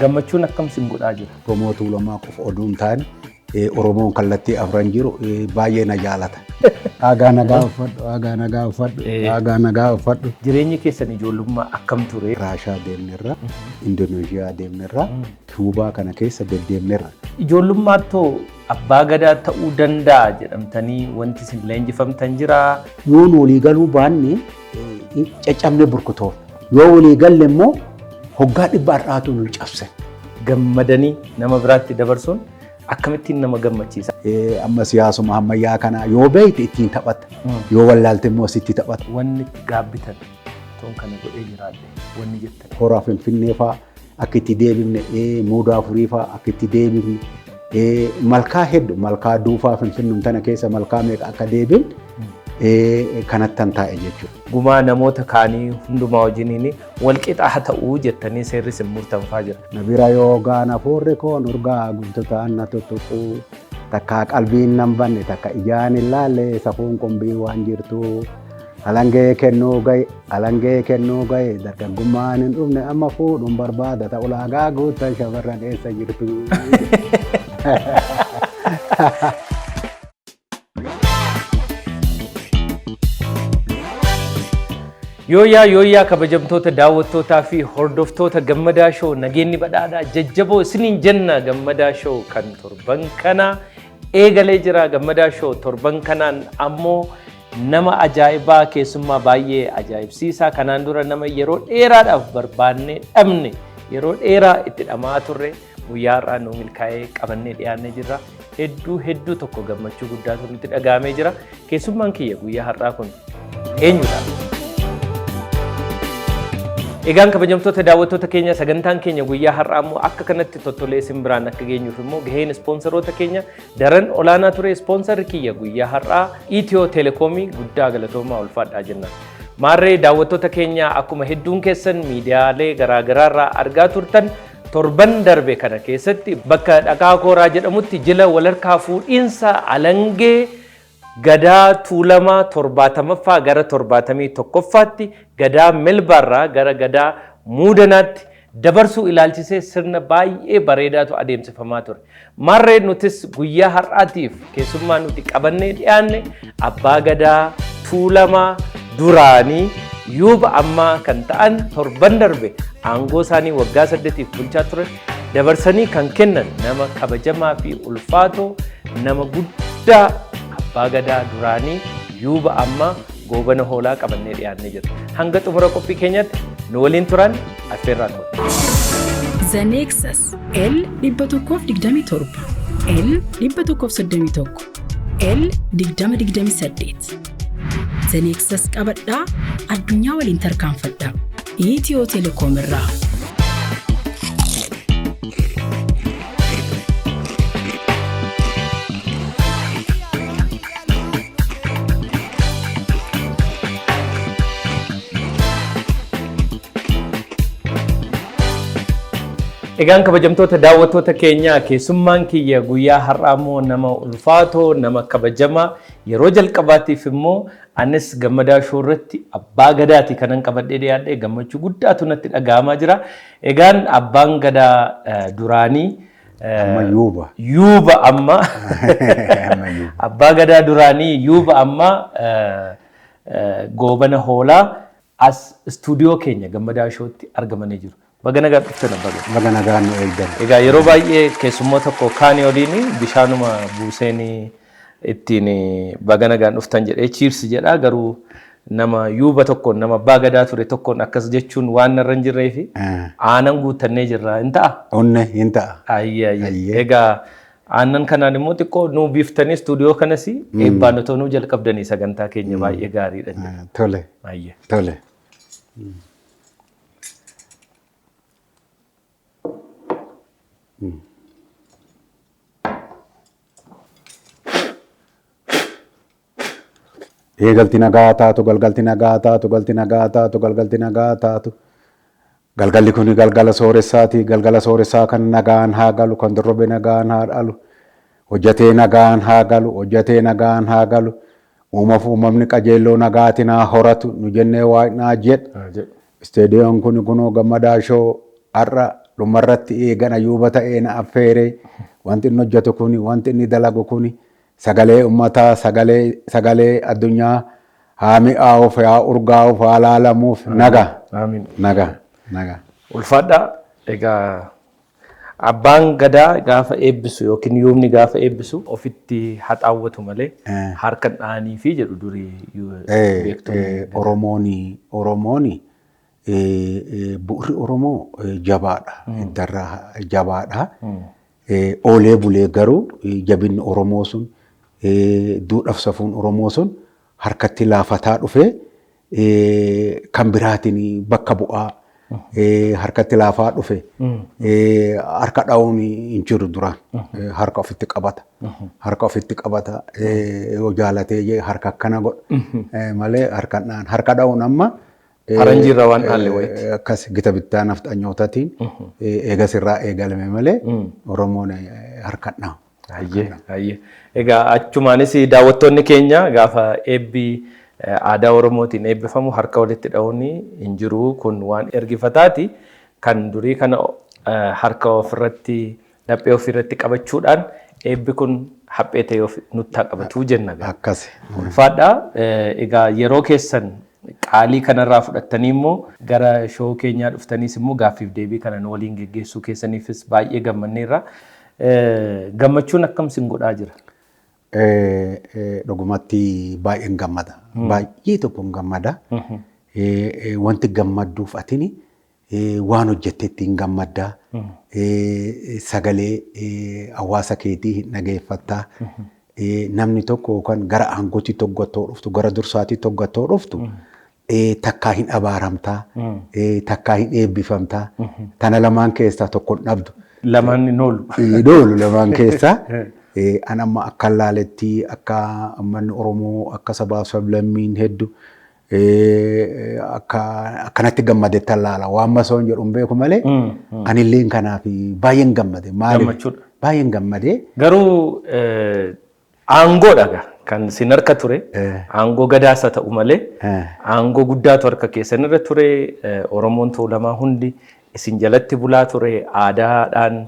Gammachuun akkam sin godhaa jira? Oromoo Tuulamaa qofa oduu hin taane Oromoon kallattii afran jiru baay'ee na jaalata. Aagaa nagaa uffadhu, aagaa nagaa uffadhu, aagaa nagaa uffadhu. Jireenyi keessan ijoollummaa akkam ture? Raashaa deemnerra, Indoneeshiyaa deemnerra, Kiwubaa kana keessa deddeemnerra. Ijoollummaatto abbaa gadaa ta'uu danda'a jedhamtanii wanti isin leenjifamtan jiraa? Yoo nu walii galuu baanne caccabnee burkutoofna. Yoo walii galle immoo hoggaa dhibba har'aatu nu cabsan. Gammadanii nama biraatti dabarsuun akkamittiin nama gammachiisa? Amma siyaasuma ammayyaa kana yoo beekte ittiin taphatta. Yoo wallaalte immoo sitti taphata. Wanni itti gaabbitan toon kana godhee jiraadhe wanni jettan. Horaa Finfinnee fa'aa akka itti deebifne, muudaa afurii fa'aa akka itti deebifne, malkaa hedduu malkaa duufaa Finfinnum tana keessa malkaa meeqa akka deebifne kanattan taa'e jechuudha. Gumaa namoota kaanii hundumaa wajjiniin walqixa haa ta'uu jettanii seerri isin murtanfaa jira. Na bira yoo gaana fuurri koon urgaa gubtotaan na tuttuqu takka qalbiin nan banne takka ijaan hin laalle safuun qumbii waan jirtu alangee kennuu gahe alangee kennuu gahe dargaggummaan hin dhufne amma fuudhuun barbaada ta ulaagaa guuttan shamarran eessa jirtu. Yooyyaa yooyyaa kabajamtoota daawwattootaa fi hordoftoota Gammadaa Show, nageenyi badhaadhaa jajjaboo isiniin jenna. Gammadaa Show kan torban kana eegalee jira. Gammadaa Show torban kanaan ammoo nama ajaa'ibaa, keessummaa baay'ee ajaa'ibsiisaa, kanaan dura nama yeroo dheeraadhaaf barbaannee dhabne, yeroo dheeraa itti dhama'aa turre, guyyaa har'aa nu milkaa'ee qabannee dhiyaannee jirra. Hedduu hedduu tokko gammachuu guddaatu nutti dhaga'amee jira. Keessummaan kiyya guyyaa har'aa kun eenyudha? Egaan kabajamtoota daawwattoota keenya, sagantaan keenya guyyaa har'aa immoo akka kanatti tottolee isin biraan akka geenyuuf immoo gaheen ispoonsaroota keenya daran olaanaa ture. Ispoonsarri kiyya guyyaa har'aa Itiyoo Telekoomii, guddaa galatoomaa, ulfaadhaa jenna. Maarree daawwattoota keenya, akkuma hedduun keessan miidiyaalee garaagaraarraa argaa turtan, torban darbe kana keessatti bakka Dhaqaa Kooraa jedhamutti jila walharkaa fuudhiinsa alangee Gadaa Tuulamaa 70ffaa gara 71ffaatti, Gadaa Melbaarraa gara Gadaa Muudanaatti dabarsuu ilaalchisee sirna baay'ee bareedaatu adeemsifamaa ture. Maarree nutis guyyaa har'aatiif keessummaa nuti qabannee dhiyaanne Abbaa Gadaa Tuulamaa duraanii, yuuba ammaa kan ta'an, torban darbe aangoo isaanii waggaa 8f bulchaa turan dabarsanii kan kennan, nama kabajamaa fi ulfaatoo, nama guddaa, Abbaa Gadaa duraanii, yuuba ammaa Goobana Hoolaa qabannee dhiyaannee jirra. Hanga xumura qophii keenyatti nu waliin turan affeerraa ture. The Nexus L 127, L 131, L 2028. The Nexus qabadhaa, addunyaa waliin tarkaanfadhaa. Itiyoo Telekoom irraa. Egaan kabajamtoota daawwattoota keenyaa, keessummaan kiyya guyyaa har'aa immoo nama ulfaatoo, nama kabajamaa, yeroo jalqabaatiif immoo anis Gammadaa Show irratti abbaa gadaati kanan qabadhee dhiyaadhe, gammachuu guddaatu natti dhaga'amaa jira. Egaan abbaan gadaa duraanii Amma yuuba. Yuuba amma. Amma yuuba. Abbaa gadaa duraanii, yuuba amma, Goobana Hoolaa as istuudiyoo keenya Gammadaa Showtti argamanii jiru. Baga nagaan dhuftan, abbaa gadaa. Baga nagaan nu eegdan. Egaa yeroo baay'ee keessummoota koo kaanii oliin bishaanuma buuseen ittiin baga nagaan dhuftan jedhee cheers jedha, garuu nama yuuba tokkoon, nama abbaa gadaa ture tokkoon akkas jechuun waan narra hin jirree fi aanan guuttannee jirra, hin ta'a. Onne hin ta'a. Ayyee ayyee. Ayyee. Egaa aannan kanaan immoo xiqqoo nuu biiftanii istuudiyoo kanas eebbaan otoo nuu jalqabdanii sagantaa keenya baay'ee gaariidha. Tole. Ayyee. Tole. Eegalti nagaa taatu, galgalti nagaa taatu, galti nagaa taatu, galgalti nagaa taatu. Galgalli kuni galgala sooressaati. Galgala sooressaa kan nagaan haa galu, kan dorrobe nagaan haa dhalu. Hojjatee nagaan haa galu, hojjatee nagaan haa galu. Uumaaf uumamni qajeelloo nagaatiin haa horatu nu jennee waaqnaa jedhu. Isteediyoon kun kunoo Gammadaa Show har'a Dhumarratti eegan ayyuuba ta'ee na affeere. Wanti inni hojjetu kuni, wanti inni dalagu kuni sagalee uummataa, sagalee addunyaa haa mi'aawuuf, haa urgaa'uuf, haa laalamuuf nagaa. Amiin. Nagaa. Nagaa. Ulfaadhaa. Egaa abbaan gadaa gaafa eebbisu yookiin yuubni gaafa eebbisu ofitti haxaawwatu malee harka hin dhahanii fi jedhu durii beektonni. Oromooni bu'urri Oromoo jabaadha. Hiddarraa jabaadha. Oolee bulee garuu jabinni Oromoo sun, duudhaaf safuun Oromoo sun harkatti laafataa dhufee, kan biraatiin bakka bu'aa harkatti laafaa dhufe. Harka dha'uun hin jiru duraan. Harka ofitti qabata. Harka ofitti qabata. Yoo jaalatee harka akkana godha. Malee harka dha'an. Harka dha'uun amma Faranjiirraa waan dhaalle wayiiti. Akkas gita bittaa nafxanyootaatiin eegas irraa eegalame malee Oromoon harka dha'u. Hayyee, hayyee. Egaa achumaanis daawwattoonni keenya, gaafa eebbi aadaa Oromootiin eebbifamu harka walitti dha'uun hin jiru, kun waan ergifataati. Kan durii kana harka ofirratti, laphee ofirratti qabachuudhaan eebbi kun haphee ta'ee of nutti haa qabatu jenna. Akkas. Ulfaadhaa. Egaa yeroo keessan qaalii kanarraa fudhattanii immoo gara showuu keenyaa dhuftaniis immoo gaaffiif deebii kana nu waliin geggeessuu keessaniifis baay'ee gammanneerra. Gammachuun akkam sin godhaa jira? Dhugumatti baay'een gammada. Baay'ee tokkoon gammada. Wanti gammadduuf atini waan hojjettetti hin gammaddaa. Sagalee hawaasa keetii hin dhageeffattaa. Namni tokko yookaan gara aangootti toggattoo dhuftu, gara dursaatti toggattoo dhuftu, takkaa hin abaaramtaa, takkaa hin eebbifamtaa. Tana lamaan keessaa tokko hin dhabdu. Lamaan hin oolu. Hin oolu lamaan keessaa. An amma akka laaletti, akka uummanni Oromoo, akka sabaaf sablammiin hedduu akka akkanatti gammadetti laala. Waan masoon jedhu hin beeku malee anilleen kanaaf baay'een gammade. Maaliif? Gammachuudha. Baay'een gammade. Garuu aangoodha kan sin harka ture. Aangoo gadaasa ta'u malee aangoo guddaatu harka keessan irra ture. Oromoon Tuulamaa hundi isin jalatti bulaa ture. Aadaadhaan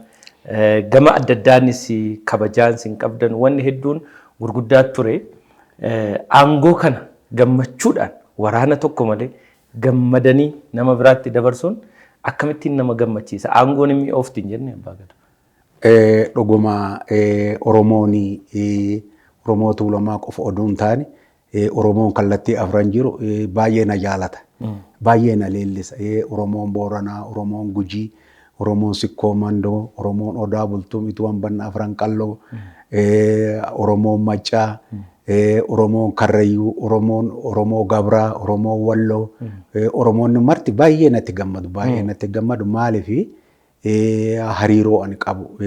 gama adda addaanis kabajaan isin qabdan wanni hedduun gurguddaa ture. Aangoo kana gammachuudhaan, waraana tokko malee gammadanii nama biraatti dabarsuun akkamittiin nama gammachiisa? Aangoon hin mi'oofti hin jenne, abbaa gadaa? Dhuguma Oromoon, Oromoo Tuulamaa qofa oduu hin taane, Oromoon kallattii afran jiru baay'ee na jaalata. Baay'ee na leellisa. Oromoon Booranaa, Oromoon Gujii, Oromoon Sikkoo Mandoo, Oromoon Odaa Bultuu Ituu Hambanna Afran Qalloo, Oromoon Maccaa, Oromoon Karrayyuu, Oromoon Oromoo Gabraa, Oromoon Walloo, Oromoonni marti baay'ee natti gammadu. Baay'ee natti gammadu. Maaliifi? Hariiroo ani qabu,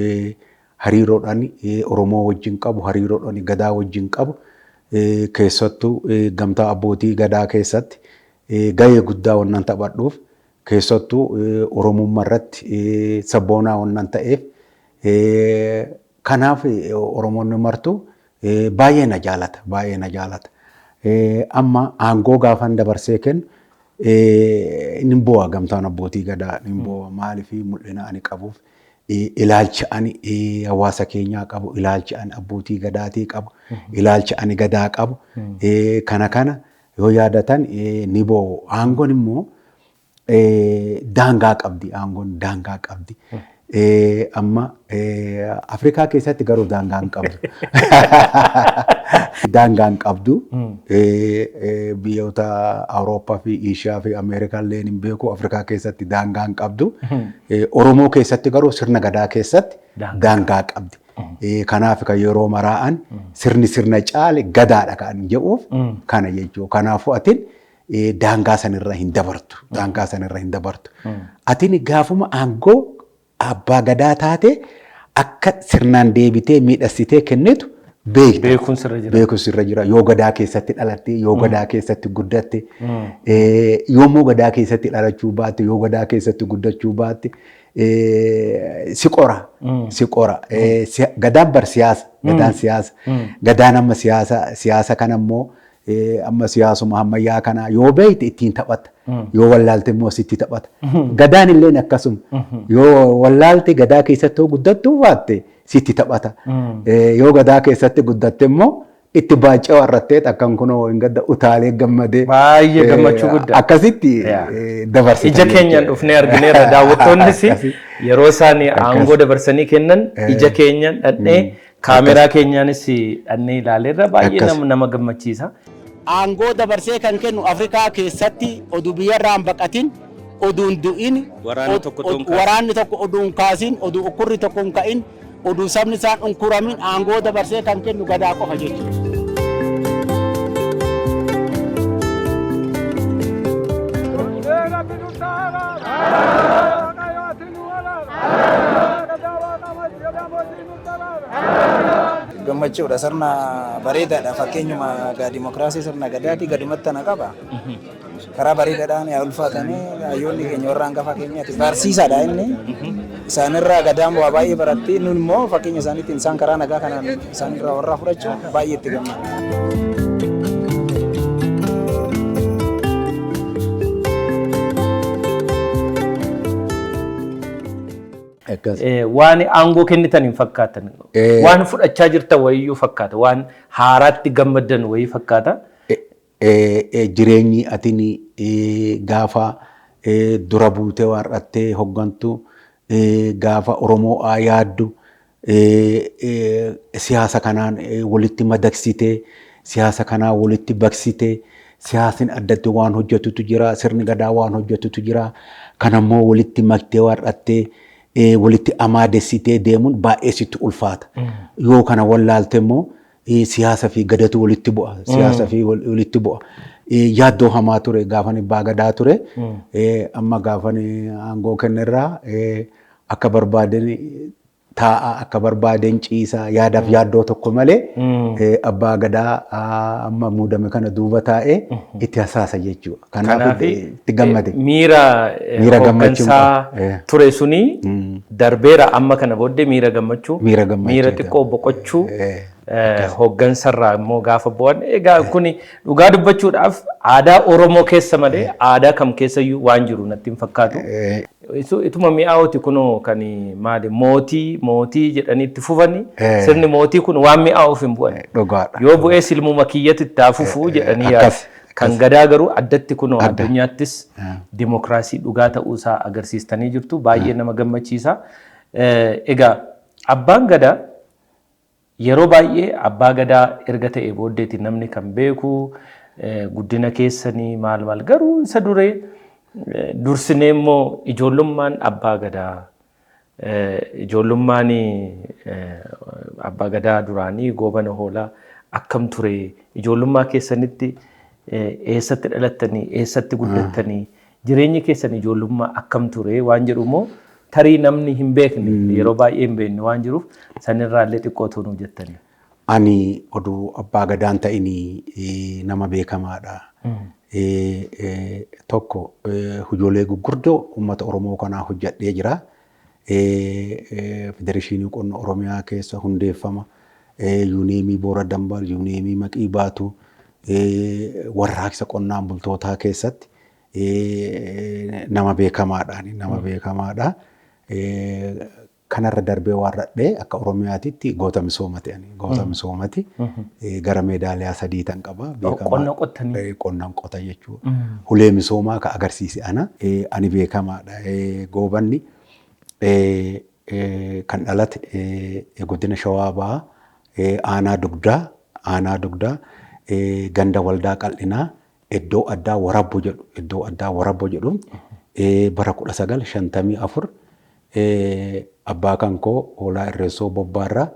hariiroodhaan Oromoo wajjin qabu, hariiroodhaan gadaa wajjin qabu, keessattuu gamtaa abbootii gadaa keessatti gahee guddaa wannan taphadhuuf, keessattuu Oromummaa irratti sabboonaa wannan ta'eef, kanaaf Oromoonni martuu baay'ee na jaalata, baay'ee na jaalata. Amma aangoo gaafan dabarsee kennu ni bu'a, gamtaan abbootii gadaa ni bu'a. Maaliif? Mul'ina ani qabuuf, ilaalcha ani hawaasa keenyaa qabu, ilaalcha ani abbootii gadaatii qabu, ilaalcha ani gadaa qabu, kana yoo yaadatan ni bo'u. Aangoon immoo daangaa qabdi. Aangoon daangaa qabdi. Amma Afrikaa keessatti garuu daangaa hin qabdu. Daangaa hin qabdu. Biyyoota Awurooppaa fi Eeshiyaa fi Ameerikaa illee hin beeku. Afrikaa keessatti daangaa hin qabdu. Oromoo keessatti garuu, sirna gadaa keessatti daangaa qabdi. Kanaaf kan yeroo maraa'an sirni sirna caale gadaadha kan jedhuuf kana jechuudha. Kanaafuu atin daangaa sanirra hin dabartu. Daangaa sanirra hin dabartu. Atin gaafuma aangoo abbaa gadaa taate akka sirnaan deebitee miidhagsitee kennitu beekta. Beekuun sirra jira. Beekuun sirra jira. Yoo gadaa keessatti dhalatte, yoo gadaa keessatti guddatte, yoommoo gadaa keessatti dhalachuu baatte, yoo gadaa keessatti guddachuu baatte, si qora. Si qora. Gadaan bar siyaasa. Gadaan siyaasa. Gadaan amma siyaasa, siyaasa kana immoo Amma siyaasuma ammayyaa kana yoo beekte ittiin taphata. Yoo wallaalte immoo sitti taphata. Gadaan illee akkasuma. Yoo wallaalte, gadaa keessatti yoo guddattuu baatte, sitti taphata. Yoo gadaa keessatti guddatte immoo itti baacee warrattee akkan kunoo hin gadda utaalee gammadee. Baay'ee gammachuu guddaa. Akkasitti dabarsita. Ija keenyaan dhufnee argineerra, daawwattoonnis yeroo isaan aangoo dabarsanii kennan ija keenyaan dhadhee, kaameraa keenyaanis dhannee ilaaleerra, baay'ee nama gammachiisa. Aangoo dabarsee kan kennu Afrikaa keessatti oduu biyyarraa hin baqatin, oduu hin du'in, Waraanni tokko otoo hin kaasin. Waraanni tokko oduu hin kaasin, oduu ukkurri tokko hin ka'in, oduu sabni isaan unkuramin aangoo dabarsee kan kennu gadaa qofa jechuudha. Gammachuudha, sirna bareedaadha. Fakkeenyuma egaa dimokiraasii sirna gadaati gadumatti ana qaba. Karaa bareedaadhaan yaa ulfaatanii hayyoonni keenya warra hangafa keenyaati. Barsiisaadha inni. Isaanirraa gadaan waa baay'ee baratti. Nun immoo fakkeenya isaaniitiin isaan karaa nagaa kanaan isaanirraa warra fudhachuu baay'ee itti gammada. Akkas. Waan aangoo kennitan hin fakkaatan. Waan fudhachaa jirtan wayiyyuu fakkaata. Waan haaraatti gammaddan wayii fakkaata. Jireenyi atin gaafa dura buutee waarrattee hoggantu, gaafa Oromoo yaaddu, siyaasa kanaan walitti madaqsitee, siyaasa kanaan walitti baqsitee, siyaasni addatti waan hojjetutu jira, sirni gadaa waan hojjetutu jira, kanammoo walitti maktee waarrattee walitti amaadessitee deemuun baay'ee sitti ulfaata. Yoo kana wallaalte immoo siyaasa fi gadatu walitti bu'a. Siyaasa fi walitti bu'a. Yaaddoo hamaa ture gaafan abbaa gadaa ture. Amma gaafan aangoo kennerraa akka barbaaden taa'a, akka barbaadeen ciisaa, yaadaaf yaaddoo tokko malee abbaa gadaa amma muudame kana duuba taa'ee itti hasaasa jechuudha. Kanaaf itti gammade. Miira Miira gammachuu hooggansaa qaba. Ture suni darbeera, amma kana booddee miira gammachuu, Miira gammachuu. Miira xiqqoo boqochuu, hooggansarraa immoo gaafa bu'an. Egaa kuni dhugaa dubbachuudhaaf aadaa Oromoo keessa malee aadaa kam keessayyuu waan jiru natti hin fakkaatu. Ituma mi'aawuti kunoo kan maali mootii mootii jedhanii itti fufanii, sirni mootii kun waan mi'aawuuf hin bu'an. Dhugaadha. Yoo bu'ee silmuma kiyyatti itti haa fufuu jedhanii yaadu. Kan gadaa garuu addatti kunoo addunyaattis dimokiraasii dhugaa ta'uusaa agarsiistanii jirtu, baay'ee nama gammachiisa. Egaa abbaan gadaa yeroo baay'ee abbaa gadaa erga ta'e booddeeti namni kan beeku guddina keessanii maal maal, garuu isa duree dursinee immoo ijoollummaan abbaa gadaa, ijoollummaan abbaa gadaa duraanii Goobana Hoolaa akkam ture? Ijoollummaa keessanitti eessatti dhalattanii, eessatti guddattanii, jireenyi keessan ijoollummaa akkam ture waan jedhu immoo tarii namni hin beekne, yeroo baay'ee hin beekne waan jiruuf, sanirraallee xiqqoo tuunuu jettanii. Ani oduu abbaa gadaan ta'inii nama beekamaadha. Tokko, hojoolee gurguddoo uummata Oromoo kanaa hojjedhee jira. Federeeshinii Qonna Oromiyaa keessa hundeeffama. Yuuniyeemii Boora Dambal, Yuuniyeemii Maqii Baatu, warraaqsa qonnaan bultootaa keessatti nama beekamaadha. Nama beekamaadha. Kanarra darbee waan radhee akka Oromiyaatitti goota misoomati ani. Goota misoomati. Gara meedaaliyaa 3 tan qaba. Qonna qottanii? Qonnaan qota jechuudha. Hulee misoomaa ka agarsiise ana. Ani beekamaadha. Goobanni kan dhalate godina Shawaa Bahaa, aanaa Dugdaa, ganda Waldaa Qal'inaa, iddoo addaa Warabbo jedhu, iddoo addaa Warabbo jedhu, bara 1954 abbaa kan koo Hoolaa Irreessoo Bobbaarraa,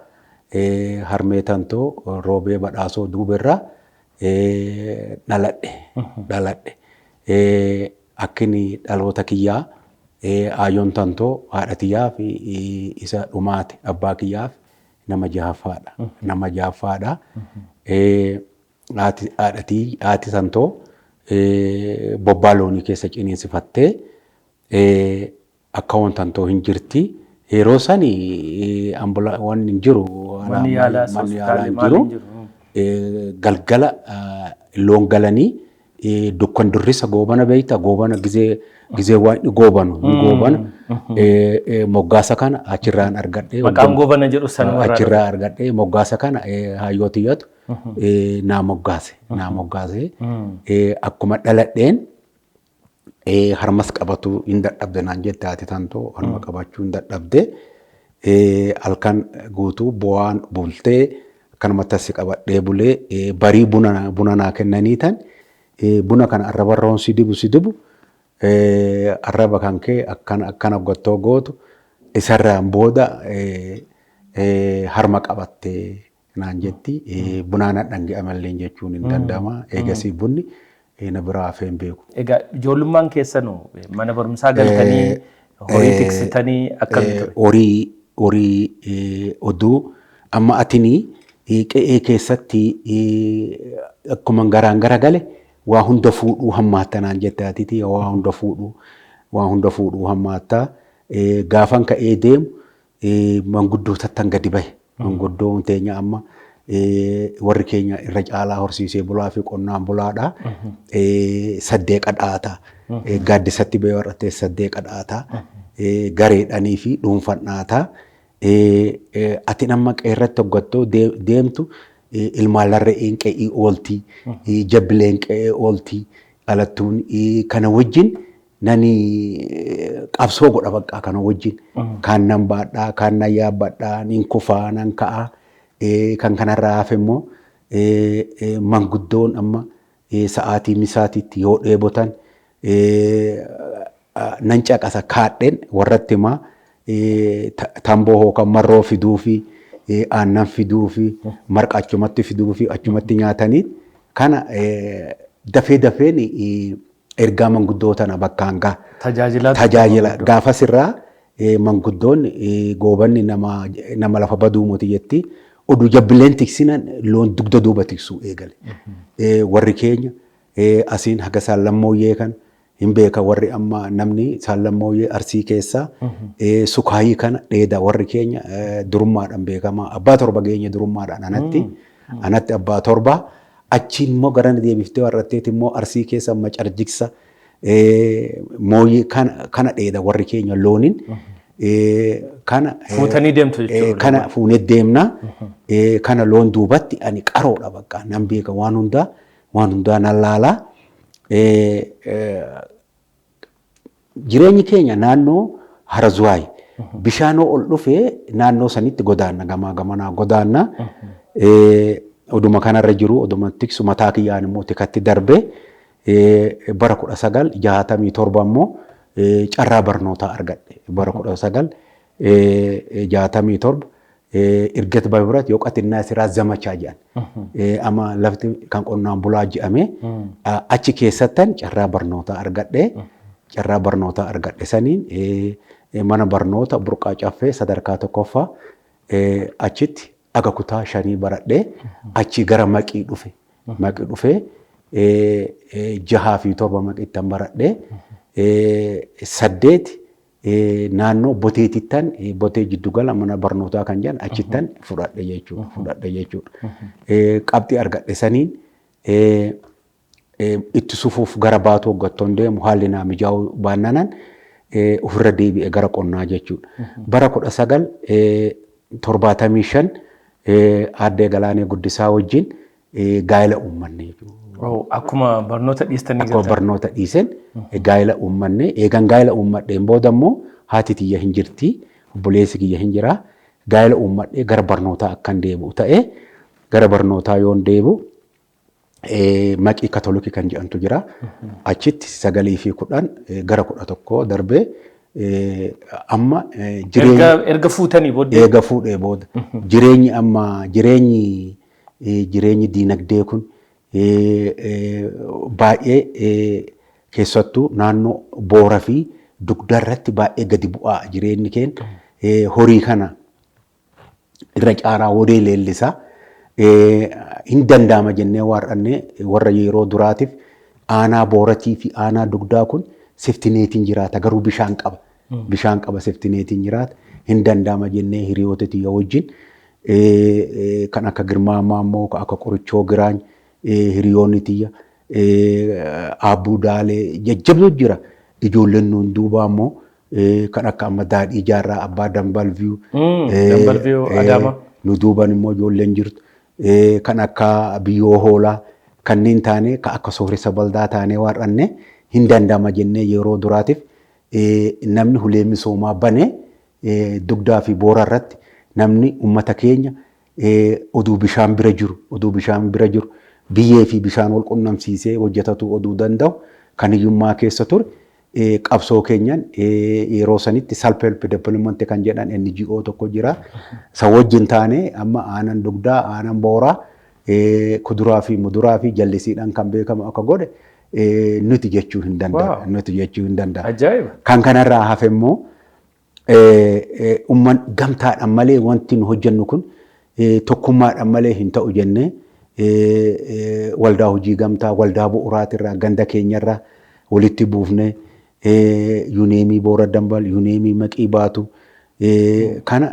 harmee tantoo Roobee Badhaasoo Duuberraa dhaladhe. Akkini dhaloota kiyyaa aayyoon tantoo haadha tiyyaa fi isa dhumaate, abbaa kiyyaaf nama jahaffaadha. Nama jahaffaadha. Haati tantoo bobbaa loonii keessa ciniinsifattee akka wantantoo hin jirti. Yeroo sani wanni hin jiru. Manni yaalaa, Manni yaalaa hospitaalli hin maal jiru. hin jiru. Galgala Loon galanii dukkan durrisa goobana beeyta, goobana gizee gizee waan inni goobanu ni goobana. Moggaasa kana achirraan argadhe. Maqaan goobana jedhu sanuma irraa. Achirraa argadhe moggaasa kana, hayyoo tiyyatu naa moggaase naa moggaase. Akkuma dhaladheen harmas qabatu hin dadhabde naan jette haati tantoo, harma qabachuu hin dadhabde. Halkan guutuu bu'aan bultee akkanumatti asi qabadhee bulee, barii buna naa kennanii tan buna kana arraba roon si dibu si dibu, arraba kan kee akkana akkana gottoo gootu isarraan booda harma qabattee naan jetti. Bunaan dhangi'amallee jechuun hin danda'ama. Eegasii bunni na biraa hafee hin beeku. Egaa ijoollummaan keessanuu mana barumsaa galtanii horii tiksitanii akkamii ture? Horii oduu amma atinii qe'ee keessatti akkuma garaan gara gale waa hunda fuudhuu hammaatta naan jette haatiti, waa hunda fuudhuu, waa hunda fuudhuu hammaattaa. Gaafan ka'ee deemu manguddootattan gadi bahe. Manguddoon teenya amma warri keenya irra caalaa horsiisee bulaa fi qonnaan bulaadha. Saddeeqa dhaata. Gaaddisatti bahee warra ta'e saddeeqa dhaata. Gareedhanii fi dhuunfan dhaata. Ati amma qeerratti hoggattoo deemtu ilmaan larre'een qe'ii ooltii, jabbileen qe'ee ooltii, dhalattuun kana wajjin nani qabsoo godha bakka kana wajjin. Kaan nan baadhaa, kaan nan yaabbadhaa, nin kufaa, nan ka'aa. Kan kanarraa hafe immoo manguddoon amma sa'aatii misaatiitti yoo dheebotan nan caqasa, kaadheen warratti himaa, tamboo hookan marroo fiduu fi aannan fiduu fi marqa achumatti fiduu fi achumatti nyaatanii kana dafee dafeen ergaa manguddoo tana bakkaan gaha. Tajaajilaa. Tajaajila gaafas irraa manguddoon, goobanni nama lafa baduu moti jetti, oduu jabbileen tiksinan loon dugda duuba tiksuu eegale. Warri keenya asiin haga saallammooyyee kan hin beeka, warri amma namni saallammooyyee Arsii keessaa sukaayii kana dheeda, warri keenya durummaadhaan beekama. Abbaa torba geenye durummaadhaan, anatti abbaa torba. Achiin immoo garana deebiftee warratteet immoo Arsii keessa macarjigsa mooyyee kana dheeda warri keenya looniin. Kana Fuutanii deemtu jechuudha. Kana fuunee deemna. Kana loon duubatti ani qaroodha bakka nan beeka, waan hundaa waan hundaa nan laalaa. Jireenyi keenya naannoo Harazuwaay bishaanoo ol dhufee naannoo sanitti godaanna, gamaa gamanaa godaanna. Oduma kanarra jiru, oduma tiksu, mataa kiyyaan immoo tikatti darbee bara 1967 immoo carraa barnootaa argadhe. Bara 1967 Irgat Babirat Yooqatinnaa Siraa Zamachaa jedhan. Amma lafti kan qonnaan bulaa jedhame achi keessattan carraa barnootaa argadhe. Carraa barnootaa argadhe saniin mana barnoota Burqaa Caffee sadarkaa tokkoffaa achitti aga kutaa shanii baradhee achi gara Maqii dhufe. Maqii dhufee jahaa fi torba Maqiittan baradhee, saddeet naannoo Boteetittan, Botee jiddugala mana barnootaa kan jedhan achittan fudhadhe jechuudha. Fudhadhe jechuudha. Qabxii argadhe saniin itti sufuuf gara Baatuu hoggattoon deemu haalli naa mijaa'uu baannanan ofirra deebi'e gara qonnaa jechuudha. Bara 1975 aaddee Galaanee Guddisaa wajjin gaa'ela uummanne jechuudha. Akkuma barnoota dhiistanii Akkuma barnoota dhiiseen gaa'ela uummanne. Eegan gaa'ela uummadheen booda immoo haati tiyya hin jirti, obboleessi kiyya hin jira. Gaa'ela uummadhee gara barnootaa akkan deebi'u ta'e. Gara barnootaa yoon deebi'u Maqii Katolikii kan jedhamtu jira. Achitti sagalii fi 10 gara 11 darbee amma jireenya. Erga fuutanii booddee. Eega fuudhee booda jireenyi amma jireenyi diinagdee kun baay'ee, keessattuu naannoo Boora fi Dugda irratti baay'ee gadi bu'aa jireenyi keenya, horii kana irra caalaa hodee leellisaa. Hin danda'ama jennee waar'annee warra yeroo duraatiif aanaa Booratii fi aanaa Dugdaa kun safety netiin jiraata, garuu bishaan qaba. Bishaan qaba, safety netiin jiraata. Hin danda'ama jennee hiriyoota tiyya wajjin kan akka Girmaa Maammoo, kan akka Qorichoo Giraany, Hiriyoonni tiyya Aabbuu Daalee jajjabduu jira. Ijoolleen nuun duubaa immoo kan akka amma Daadhii Jaarraa, Abbaa Dambal Viyuu. Dambal Viyuu Adaamaa. Nu duuban immoo ijoolleen jirtu. Kan akka Biyyoo Hoolaa kanneen taanee, kan akka Sooressa Baldaa taanee waar'anne hin danda'ama jennee yeroo duraatiif namni hulee misoomaa bane Dugdaa fi Boora irratti namni uummata keenya oduu bishaan bira jiru, oduu bishaan bira jiru, biyyee fi bishaan wal qunnamsiisee hojjetatu oduu danda'u kan hiyyummaa keessa ture qabsoo keenyan yeroo sanitti self help development kan jedhan NGO tokko jira. Isa wajjin taanee amma aanan Dugdaa, aanan Booraa kuduraa fi muduraa fi jallisiidhaan kan beekamu akka godhe nuti jechuu hin danda'a. Nuti jechuu hin danda'a. Ajaa'iba! Kan kanarraa hafe immoo umman gamtaadhaan malee wanti nu hojjennu kun tokkummaadhaan malee hin ta'u jennee waldaa hojii gamtaa, waldaa bu'uuraatirraa, ganda keenyarraa walitti buufnee yuuneemii Boora Dambal, yuuneemii Maqii Baatu kana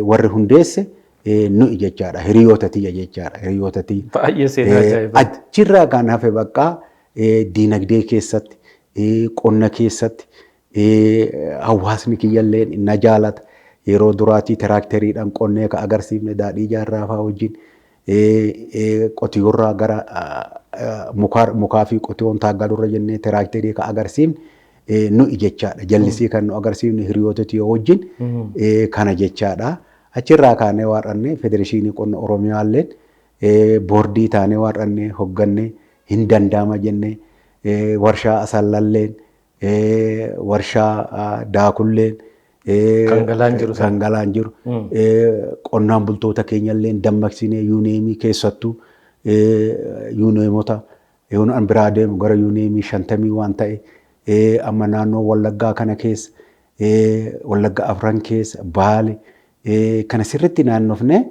warri hundeesse nu'i jechaadha. Hiriyoota tiyya jechaadha. Hiriyoota tiyya. Baay'ee seenaa ajaa'ibaati. Achirraa kan hafe bakka diinagdee keessatti, qonna keessatti hawaasni kiyyallee na jaalata. Yeroo duraatii tiraakteriidhaan qonnee ka agarsiifne Daadhii Jaarraa fa'aa wajjin qotiyoorraa gara mukaa fi qotiyoon taaggalurra jennee tiraakterii ka agarsiifne nu'i jechaadha. Jallisii kan nu agarsiifne hiriyoota tiyya wajjin kana jechaadha. Achirraa kaanee waar'annee Federeeshinii Qonna Oromiyaalleen boordii taanee waar'annee hoggannee hin danda'ama jennee warshaa Asallalleen, warshaa Daakulleen kan galaan jiru kan galaan jiru qonnaan bultoota keenyallee dammaqsinee yuuneemii keessattuu yuuneemota yoon an biraa deemu gara yuuneemii 50 waan ta'e amma naannoo Wallaggaa kana keessa, Wallagga afran keessa, Baale kana sirritti naannofne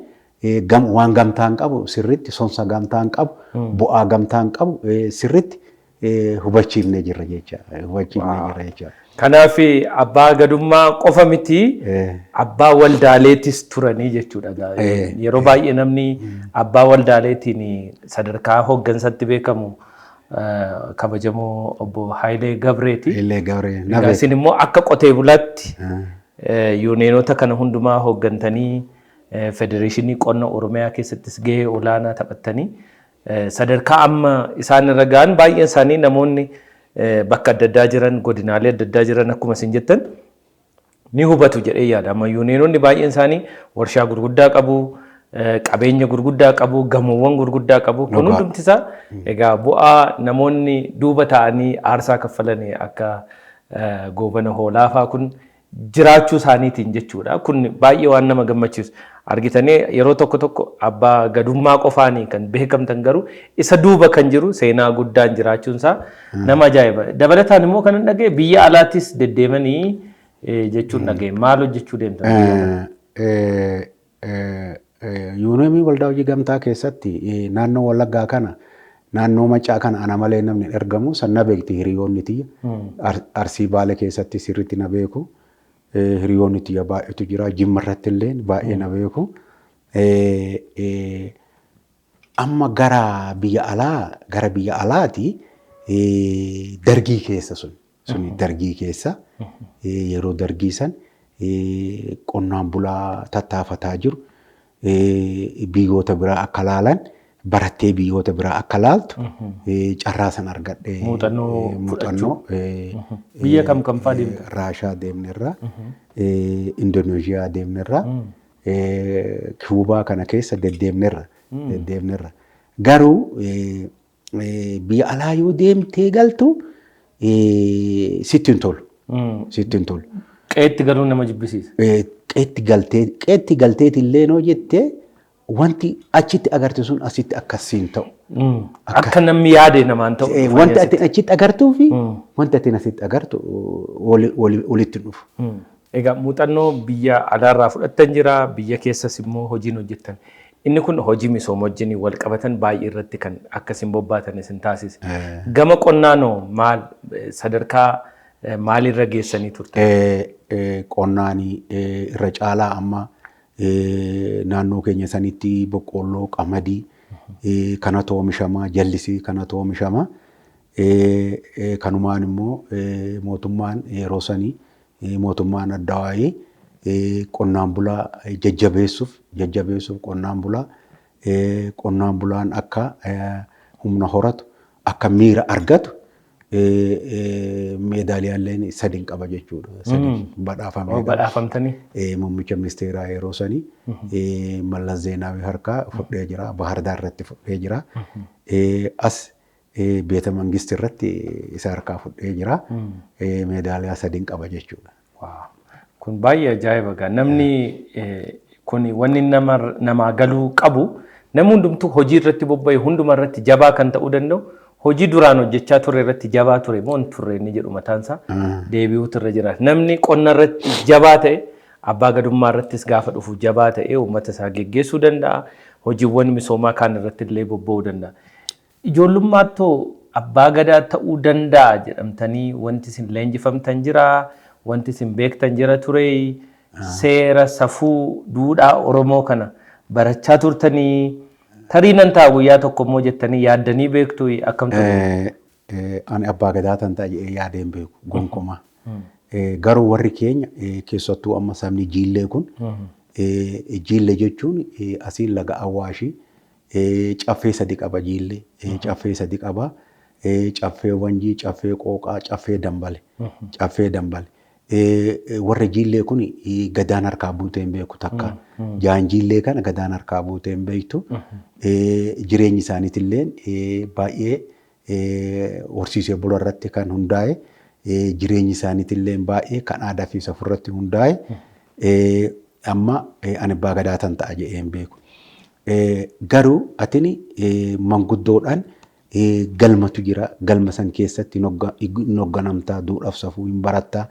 waan gamtaan qabu sirritti, sonsa gamtaan qabu, bu'aa gamtaan qabu sirritti hubachiifnee jirra jecha, hubachiifnee jirra jecha. Kanaaf abbaa gadummaa qofa miti, abbaa waldaaleetis turanii jechuudha. Yeroo baay'ee namni abbaa waldaaleetiin sadarkaa hooggansatti beekamu kabajamoo obbo Hayilee Gabreeti. Hayilee Gabree. Egaa isin immoo akka qotee bulaatti yuuneenota kana hundumaa hooggantanii, Federeeshinii Qonna Oromiyaa keessattis gahee olaanaa taphattanii sadarkaa amma isaan irra ga'an baay'een isaanii namoonni bakka adda addaa jiran, godinaalee adda addaa jiran akkuma isin jettan ni hubatu jedhee yaada. Amma yuuneenonni baay'een isaanii warshaa gurguddaa qabu, qabeenya gurguddaa qabu, gamoowwan gurguddaa qabu. Kun hundumti isaa egaa bu'aa namoonni duuba ta'anii aarsaa kaffalanii akka Goobana Hoolaa fa'aa kun jiraachuu isaaniitiin jechuudha. Kun baay'ee waan nama gammachiisu. Argitanii, yeroo tokko tokko abbaa gadummaa qofaanii kan beekamtan garuu isa duuba kan jiru seenaa guddaan jiraachuun isaa nama ajaa'iba. Dabalataan immoo kan dhaga'e biyya alaattis deddeemanii jechuun dhaga'e. Maal hojjechuu deemtan? Yuuneemii waldaa hojii gamtaa keessatti naannoo Wallaggaa kana, naannoo Macaa kana ana malee namni hin ergamu san na beekti hiriyoonni tiyya. Arsii, Baale keessatti sirriitti na beeku. Hiriyoonni tiyya baay'eetu jira. Jimma irratti illee baay'ee na beeku. Amma gara biyya alaa, gara biyya alaati dargii keessa sun suni dargii keessa yeroo dargii san qonnaan bulaa tattaafataa jiru biyyoota biraa akka laalan, barattee biyyoota biraa akka laaltu carraa san argadhe. Muuxannoo. Muuxannoo. Biyya kam kam fa'aa deemtan? Raashaa deemnerra, Indoneeshiyaa deemnerra, Kiwubaa kana keessa deddeemnerra. Garuu biyya alaa yoo deemtee galtu sitti hin tolu. Sitti hin tolu. Qe'eetti galuun nama jibbisiisa. Qe'eetti galtee, qe'eetti galteeti illee noo jettee wanti achitti agarte sun asitti akkasiin ta'u. Akka namni yaade namaan ta'u. Wanti ati achitti agartuu fi wanti ati asitti agartu walitti dhufu. Egaa muuxannoo biyya alaarraa fudhattan jira, biyya keessas immoo hojiin hojjettan. Inni kun hojii misooma wajjin wal qabatan baay'ee irratti kan akkasiin bobbaatan isin taasise. Gama qonnaanoo maal, sadarkaa maalirra geessanii turtan? Qonnaan irra caalaa amma naannoo keenya sanitti boqqoolloo, qamadii, Kanatu oomishamaa, jallisii kanatu oomishamaa. Kanumaan immoo mootummaan yeroo sanii, mootummaan addawaayii, qonnaan bulaa jajjabeessuuf qonnaan bulaan akka humna horatu, akka miira argatu, meedaaliyaalleen sadiin qaba jechuudha. Sadi badhaafamee. Badhaafamtanii? Muummicha ministeeraa yeroo sanii Mallas Zeenaawii harkaa fudhee jira. Bahar Daar irratti fudhee jira. As Beeta Mangisti irratti isa harkaa fudhee jira. Meedaaliyaa sadiin qaba jechuudha. Kun baay'ee ajaa'iba gaa. Namni kun wanni namaa galuu qabu, namni hundumtuu hojii irratti bobba'e hunduma irratti jabaa kan ta'uu danda'u hojii duraan hojjechaa ture irratti jabaa ture moo hin turre inni jedhu mataansaa deebi'uutu irra jira. Namni qonna irratti jabaa ta'e abbaa gadummaa irrattis gaafa dhufu jabaa ta'e uummata isaa geggeessuu danda'a. Hojiiwwan misoomaa kaan irratti illee bobba'uu danda'a. Ijoollummaattuu abbaa gadaa ta'uu danda'a jedhamtanii wanti isin leenjifamtan jiraa? Wanti isin beektan jira ture? Seera, safuu, duudhaa Oromoo kana barachaa turtanii, tarii nan ta'a guyyaa tokko immoo jettanii yaaddanii beektu, akkam ture? Ani abbaa gadaa tan ta'a jedhee yaadee hin beeku gonkumaa. Garuu warri keenya, keessattuu amma sabni Jiillee kun, Jiillee jechuun asiin laga Awaashii caffee sadi qaba Jiillee. Caffee sadi qaba. Caffee Wanjii, Caffee Qooqaa, Caffee Dambale. Caffee Dambale. Warra Jiillee kun gadaan harkaa buutee hin beeku takka. Jaan Jiillee kana gadaan harkaa buutee hin beektu. Jireenyi isaaniitillee baay'ee horsiisee bulaa irratti kan hundaa'e. Jireenyi isaaniitillee baay'ee kan aadaa fi safuu irratti hundaa'e. Amma ani abbaa gadaa tan ta'a jedhee hin beeku. Garuu atini manguddoodhaan galmatu jira. Galma san keessatti hin hoogganamtaa, duudhaaf safuu hin barattaa,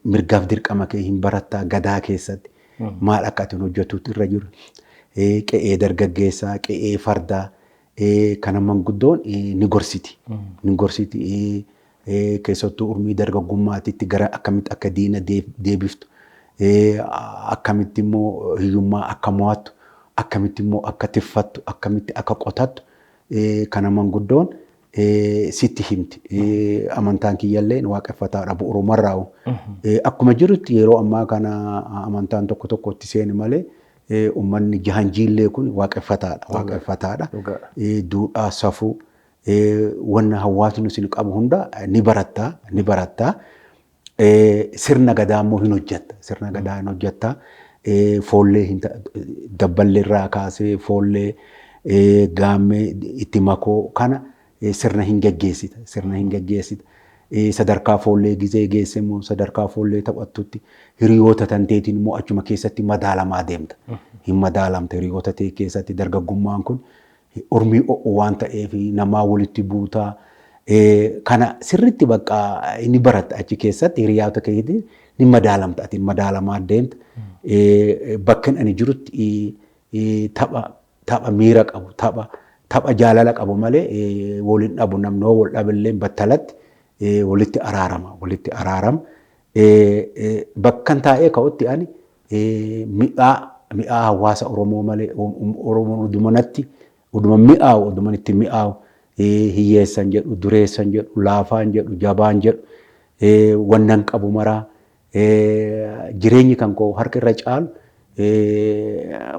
mirgaaf dirqama kee hin barattaa, gadaa keessatti maal akka ati hojjetuutu irra jiru. Qe'ee dargaggeessaa, qe'ee fardaa kana manguddoon ni gorsiti. Ni gorsiti. Keessattuu urmii dargaggummaatitti gara akkamitti akka diina deebiftu, akkamitti immoo hiyyummaa akka mo'attu, akkamitti immoo akka tiffattu, akkamitti akka qotattu kana manguddoon sitti himti. Amantaan kiyyallee waaqeffataadha bu'uurumarraa'u. Akkuma jirutti yeroo ammaa kana amantaan tokko tokko itti seeni malee uummanni jahan Jiillee kun waaqeffataadha. Waaqeffataadha. Duudhaa, safuu, wanna hawaasni isin qabu hunda ni barattaa, ni barattaa. Sirna gadaa immoo hin hojjetta. Sirna gadaa hin hojjetta. Foollee dabballee irraa kaasee foollee, gaammee itti makoo kana sirna hin geggeessita. Sirna hin geggeessita. Sadarkaa foollee gizee geesse immoo sadarkaa foollee taphattutti hiriyoota tanteetiin immoo achuma keessatti madaalamaa deemta. Hin madaalamta hiriyoota ta'e keessatti. Dargaggummaan kun urmii o'u waan ta'eef namaa walitti buutaa. Kana sirriitti bakka inni baratta achi keessatti hiriyoota keetiin ni madaalamta, ati madaalamaa deemta. Bakka ani jirutti tapha miira qabu, tapha jaalala qabu malee waliin dhabu. Namni yoo wal dhabillee battalatti walitti araarama, walitti araarama. Bakkan taa'ee ka'utti ani mi'aa hawaasa Oromoo malee, Oromoon udumanatti uduma mi'aawu, uduman itti mi'aawu, hiyyeessan jedhu, dureessan jedhu, laafaan jedhu, jabaan jedhu, wannan qabu maraa, jireenyi kan koo harka irra caalu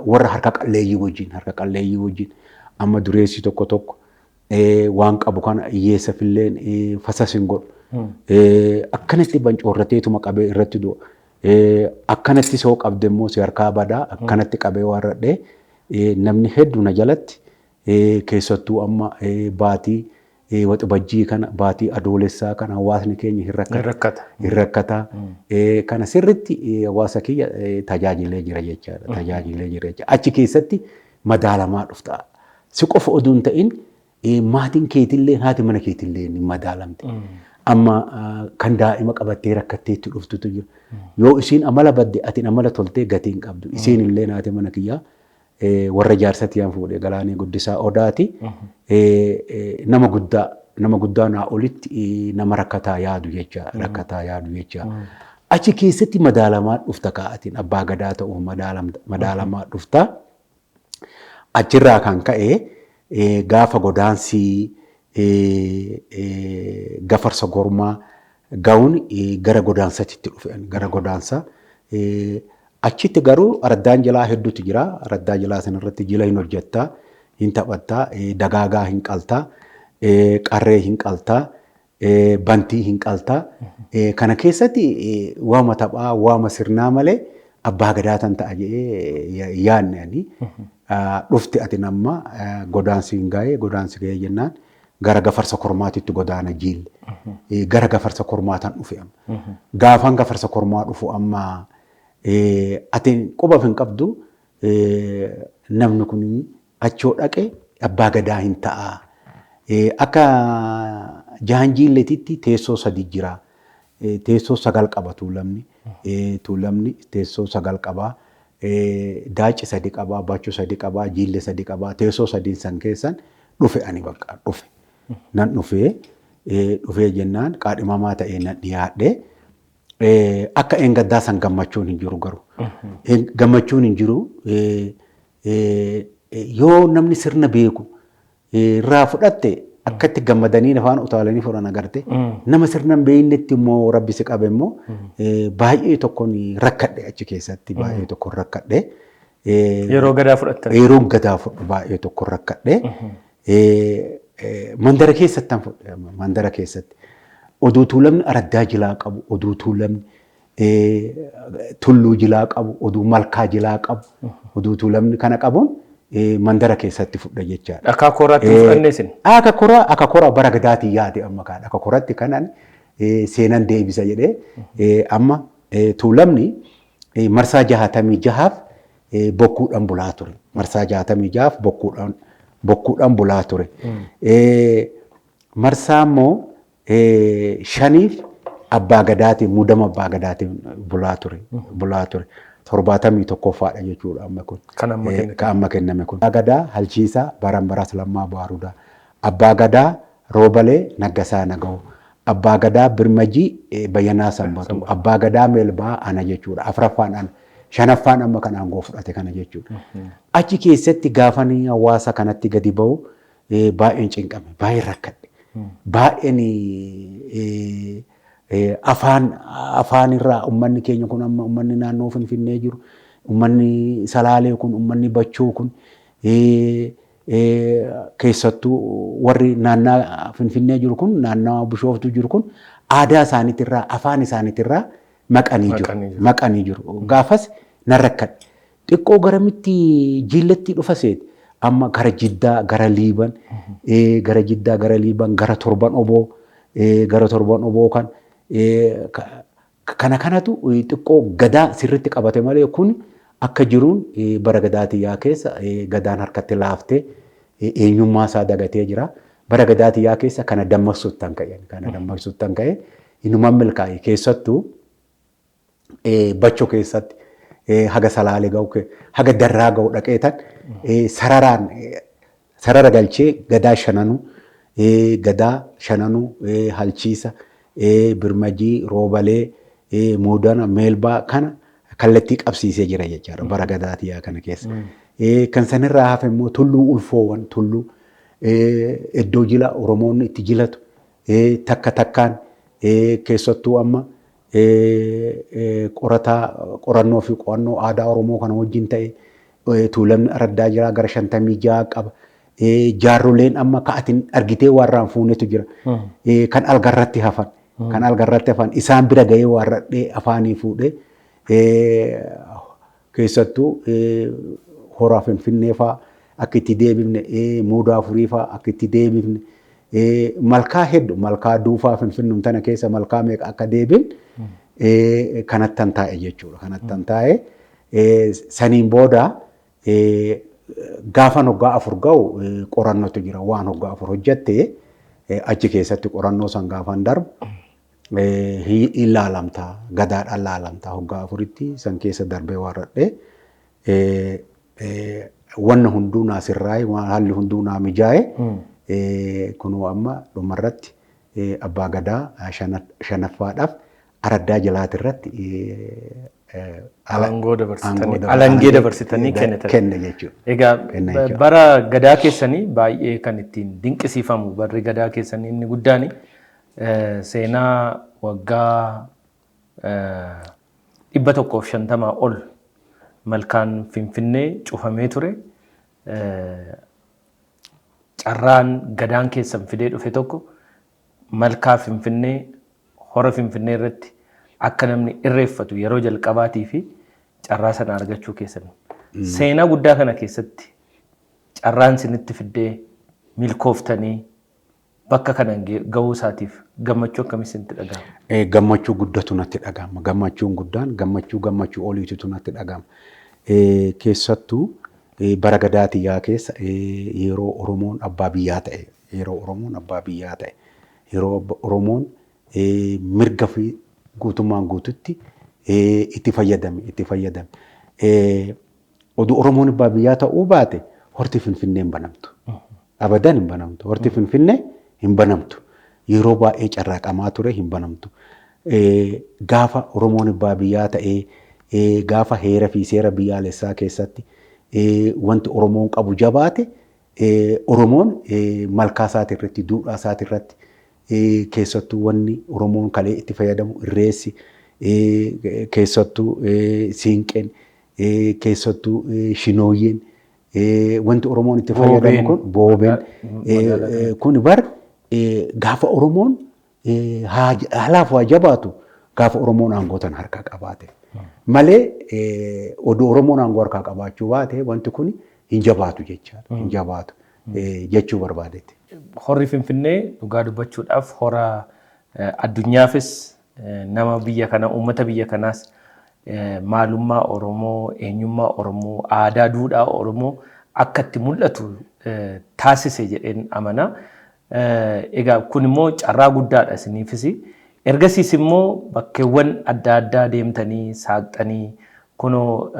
warra harka qalleeyyii wajjin, harka qalleeyyii wajjin. Amma dureessi tokko tokko waan qabu kana hiyyeessafillee fasas hin godhu. Akkanatti bancoorrateetuma qabee irratti du'a. Akkanatti soo qabde immoo si harkaa badaa. Akkanatti qabee waan radhee namni hedduu na jalatti, keessattuu amma baatii Waxabajjii kana, baatii Adoolessaa kana hawaasni keenya hin rakkata. Hin rakkata. Kana sirritti hawaasa kiyya tajaajilee jira jechaadha. Tajaajilee jira jechaadha. Achi keessatti madaalamaa dhufta. Si qofa oduu hin ta'in maatiin keetillee, haati mana keetillee ni madaalamte. Amma kan daa'ima qabattee rakkattee itti dhuftutu jira. Yoo isiin amala badde, atiin amala toltee gatii hin qabdu. Isiin illee haati mana kiyyaa warra jaarsatti yaan fuudhe, Galaanii Guddisaa Odaati. Nama guddaa, nama guddaa naa olitti nama rakkataa yaadu jecha, rakkataa yaadu jecha. Achi keessatti madaalamaa dhufta kaa'atiin abbaa gadaa ta'uuf madaalamaa dhufta. Achirraa kan ka'e gaafa godaansi gafarsa gormaa ga'uun gara godaansaatti dhufe, gara godaansa. Achitti garuu araddaan jilaa hedduutu jira. Araddaa jilaa sanarratti jila hin hojjettaa, hin taphattaa, dagaagaa hin qaltaa, qarree hin qaltaa, bantii hin qaltaa. Kana keessatti waama taphaa, waama sirnaa malee abbaa gadaa tan ta'a jedhee yaadne ani. Dhufti ati amma godaansi hin ga'ee, godaansi ga'ee jennaan gara gafarsa kormaatitti godaana jiille. Gara gafarsa kormaatan dhufe amma. Gaafan gafarsa kormaa dhufu amma ati quba hin qabdu, namni kun achoo dhaqe abbaa gadaa hin ta'a. Akka jahan jiilleetitti teessoo 3 jira. Teessoo 9 qaba Tuulamni. Tuulamni teessoo 9 qaba. Daaci 3 qaba, Bachoo 3 qaba, Jiille 3 qaba. Teessoo 3 san keessan dhufe ani bakka dhufe. Nan dhufee, dhufee jennaan qaadhimamaa ta'ee nan dhiyaadhe. Akka eengaddaa san gammachuun hin jiru garuu. Gammachuun hin jiru. Yoo namni sirna beeku irraa fudhatte akkatti gammadanii afaan utaalanii fudhan agarte. Nama sirna hin beeknetti immoo rabbi si qabe immoo baay'ee tokkoon rakkadhe achi keessatti, baay'ee tokkoon rakkadhe. Yeroo gadaa fudhattan. Yeroo gadaa fudhu baay'ee tokkoon rakkadhe. Mandara keessatti han fudhe, mandara keessatti. Oduu Tuulamni araddaa jilaa qabu, oduu Tuulamni tulluu jilaa qabu, oduu malkaa jilaa qabu, oduu Tuulamni kana qabuun mandara keessatti fudhe jechaadha. Akka koraatti hin fudhanne isin? Akka koraa, akka koraa bara gadaatiin yaade amma kaadha. Akka koratti kanan seenan deebisa jedhee amma Tuulamni marsaa 66f bokkuudhaan bulaa ture. Marsaa 66f bokkuudhaan bulaa ture. Marsaa immoo 5f abbaa gadaatiin, muudama abbaa gadaatiin bulaa ture. Bulaa ture. 71ffaadha jechuudha amma kun. Kan amma kenname. Kan amma kenname kun. Abbaa gadaa Halchiisaa Baranbaras Lammaa Baarudaa. Abbaa gadaa Roobalee Naggasaa Naga'oo. Abbaa gadaa Birmajii Bayyanaa Sanbatuu. Abbaa gadaa Meelbaa ana jechuudha. 4ffaan ana. 5ffaan amma kan aangoo fudhate kana jechuudha. Achi keessatti gaafanii hawaasa kanatti gadi ba'u baay'een cinqame, baay'een rakkadhe. Baay'een afaan irraa uummanni keenya kun amma uummanni naannoo Finfinnee jiru, uummanni Salaalee kun, uummanni Bachoo kun, keessattuu warri naannaa Finfinnee jiru kun, naannawaa Bishooftuu jiru kun aadaa isaaniitirraa, afaan isaaniitirraa maqanii jiru. Maqanii jiru. Gaafas nan rakkadhe. Xiqqoo garamitti jiilletti dhufa seeti. Amma gara Jiddaa, gara Liiban, gara Jiddaa, gara Liiban, gara Torban Oboo, gara Torban Oboo kan kana kanatu xiqqoo gadaa sirriitti qabate malee kun akka jiruun bara gadaatiyyaa keessa gadaan harkatti laaftee eenyummaa isaa dagatee jira. Bara gadaatiyyaa keessa kana dammaqsuutti kan ka'e. Kana dammaqsuutti kan ka'e inumaan milkaa'e, keessattuu Bachoo keessatti haga Salaalee ga'u, haga Darraa ga'u dhaqeetan sararaan sarara galchee gadaa shananuu, gadaa shananuu, Halchiisa, Birmajii, Roobalee, Muudana, Meelbaa kana kallattii qabsiisee jira jechaadha bara gadaatiyyaa kana keessa. Kan sanirraa hafe immoo tulluu ulfoowwan, tulluu iddoo jila Oromoonni itti jilatu takka takkaan, keessattuu amma qorataa qorannoo fi qo'annoo aadaa Oromoo kana wajjin ta'e Tuulamni araddaa jira gara 56 qaba. Jaarroleen amma ka'atiin argitee warraan fuunetu jira. Kan algarratti hafan. Kan algarratti hafan isaan bira ga'ee warradhee afaanii fuudhee, keessattuu horaa Finfinnee fa'aa akka itti deebifne, muudaa afurii fa'aa akka itti deebifne, malkaa hedduu, malkaa duufaa Finfinnum tana keessa malkaa meeqa akka deebin kanattan taa'e jechuudha. Kanattan taa'e saniin booda gaafan hoggaa 4 ga'u qorannootu jira. Waan hoggaa 4 hojjatte achi keessatti qorannoo san gaafan darbu ilaalamta, gadaadhaan laalamta hoggaa 4tti san keessa darbee warradhee wanna hunduu naa sirraa'e, haalli hunduu naa mijaa'e, kunoo amma dhumarratti abbaa gadaa 5ffaadhaaf araddaa jalaatirratti Aangoo dabarsitanii alangee dabarsitanii kennitan. Kenne jechuudha. Egaa Kenne jechuudha. Bara gadaa keessanii baay'ee kan ittiin dinqisiifamu barri gadaa keessanii inni guddaan seenaa waggaa 150 ol malkaan Finfinnee cufamee ture. Carraan gadaan keessan fidee dhufe tokko malkaa Finfinnee, hora Finfinnee irratti akka namni irreeffatu yeroo jalqabaatii fi carraa sana argachuu keessan. Seenaa guddaa kana keessatti carraan isinitti fiddee milkooftanii bakka kana gahuu isaatiif gammachuu akkamii isinitti dhagahama? Gammachuu guddatu natti dhagahama. Gammachuun guddaan gammachuu gammachuu oliitu natti dhagahama. Keessattuu bara gadaa tiyyaa keessa yeroo Oromoon abbaa biyyaa ta'e, yeroo Oromoon abbaa biyyaa ta'e, yeroo Oromoon mirga fi guutummaan guututti itti fayyadame itti fayyadame. Oduu Oromoon abbaa biyyaa ta'uu baate horti Finfinnee hin banamtu. Abadan hin banamtu. Horti Finfinnee hin banamtu. Yeroo baay'ee carraaqamaa ture, hin banamtu. Gaafa Oromoon abbaa biyyaa ta'ee, gaafa heera fi seera biyyaalessaa keessatti wanti Oromoon qabu jabaate, Oromoon malkaa isaati irratti, duudhaa isaati irratti, keessattuu wanni Oromoon kalee itti fayyadamu irreessi, keessattuu siinqeen, keessattuu shinooyyeen, wanti Oromoon itti fayyadamu kun boobeen kun bar gaafa Oromoon haalaaf waa jabaatu, gaafa Oromoon aangoo tan harkaa qabaate malee, oduu Oromoon aangoo harkaa qabaachuu baate wanti kun hin jabaatu jechaadha. Hin jabaatu jechuu barbaadetti. Horri Finfinnee dhugaa dubbachuudhaaf hora addunyaafis, nama biyya kana, uummata biyya kanaas maalummaa Oromoo, eenyummaa Oromoo, aadaa duudhaa Oromoo akka itti mul'atu taasise jedheen amana. Egaa kun immoo carraa guddaadha isiniifis. Ergasiis immoo bakkeewwan adda addaa deemtanii saaqxanii, kunoo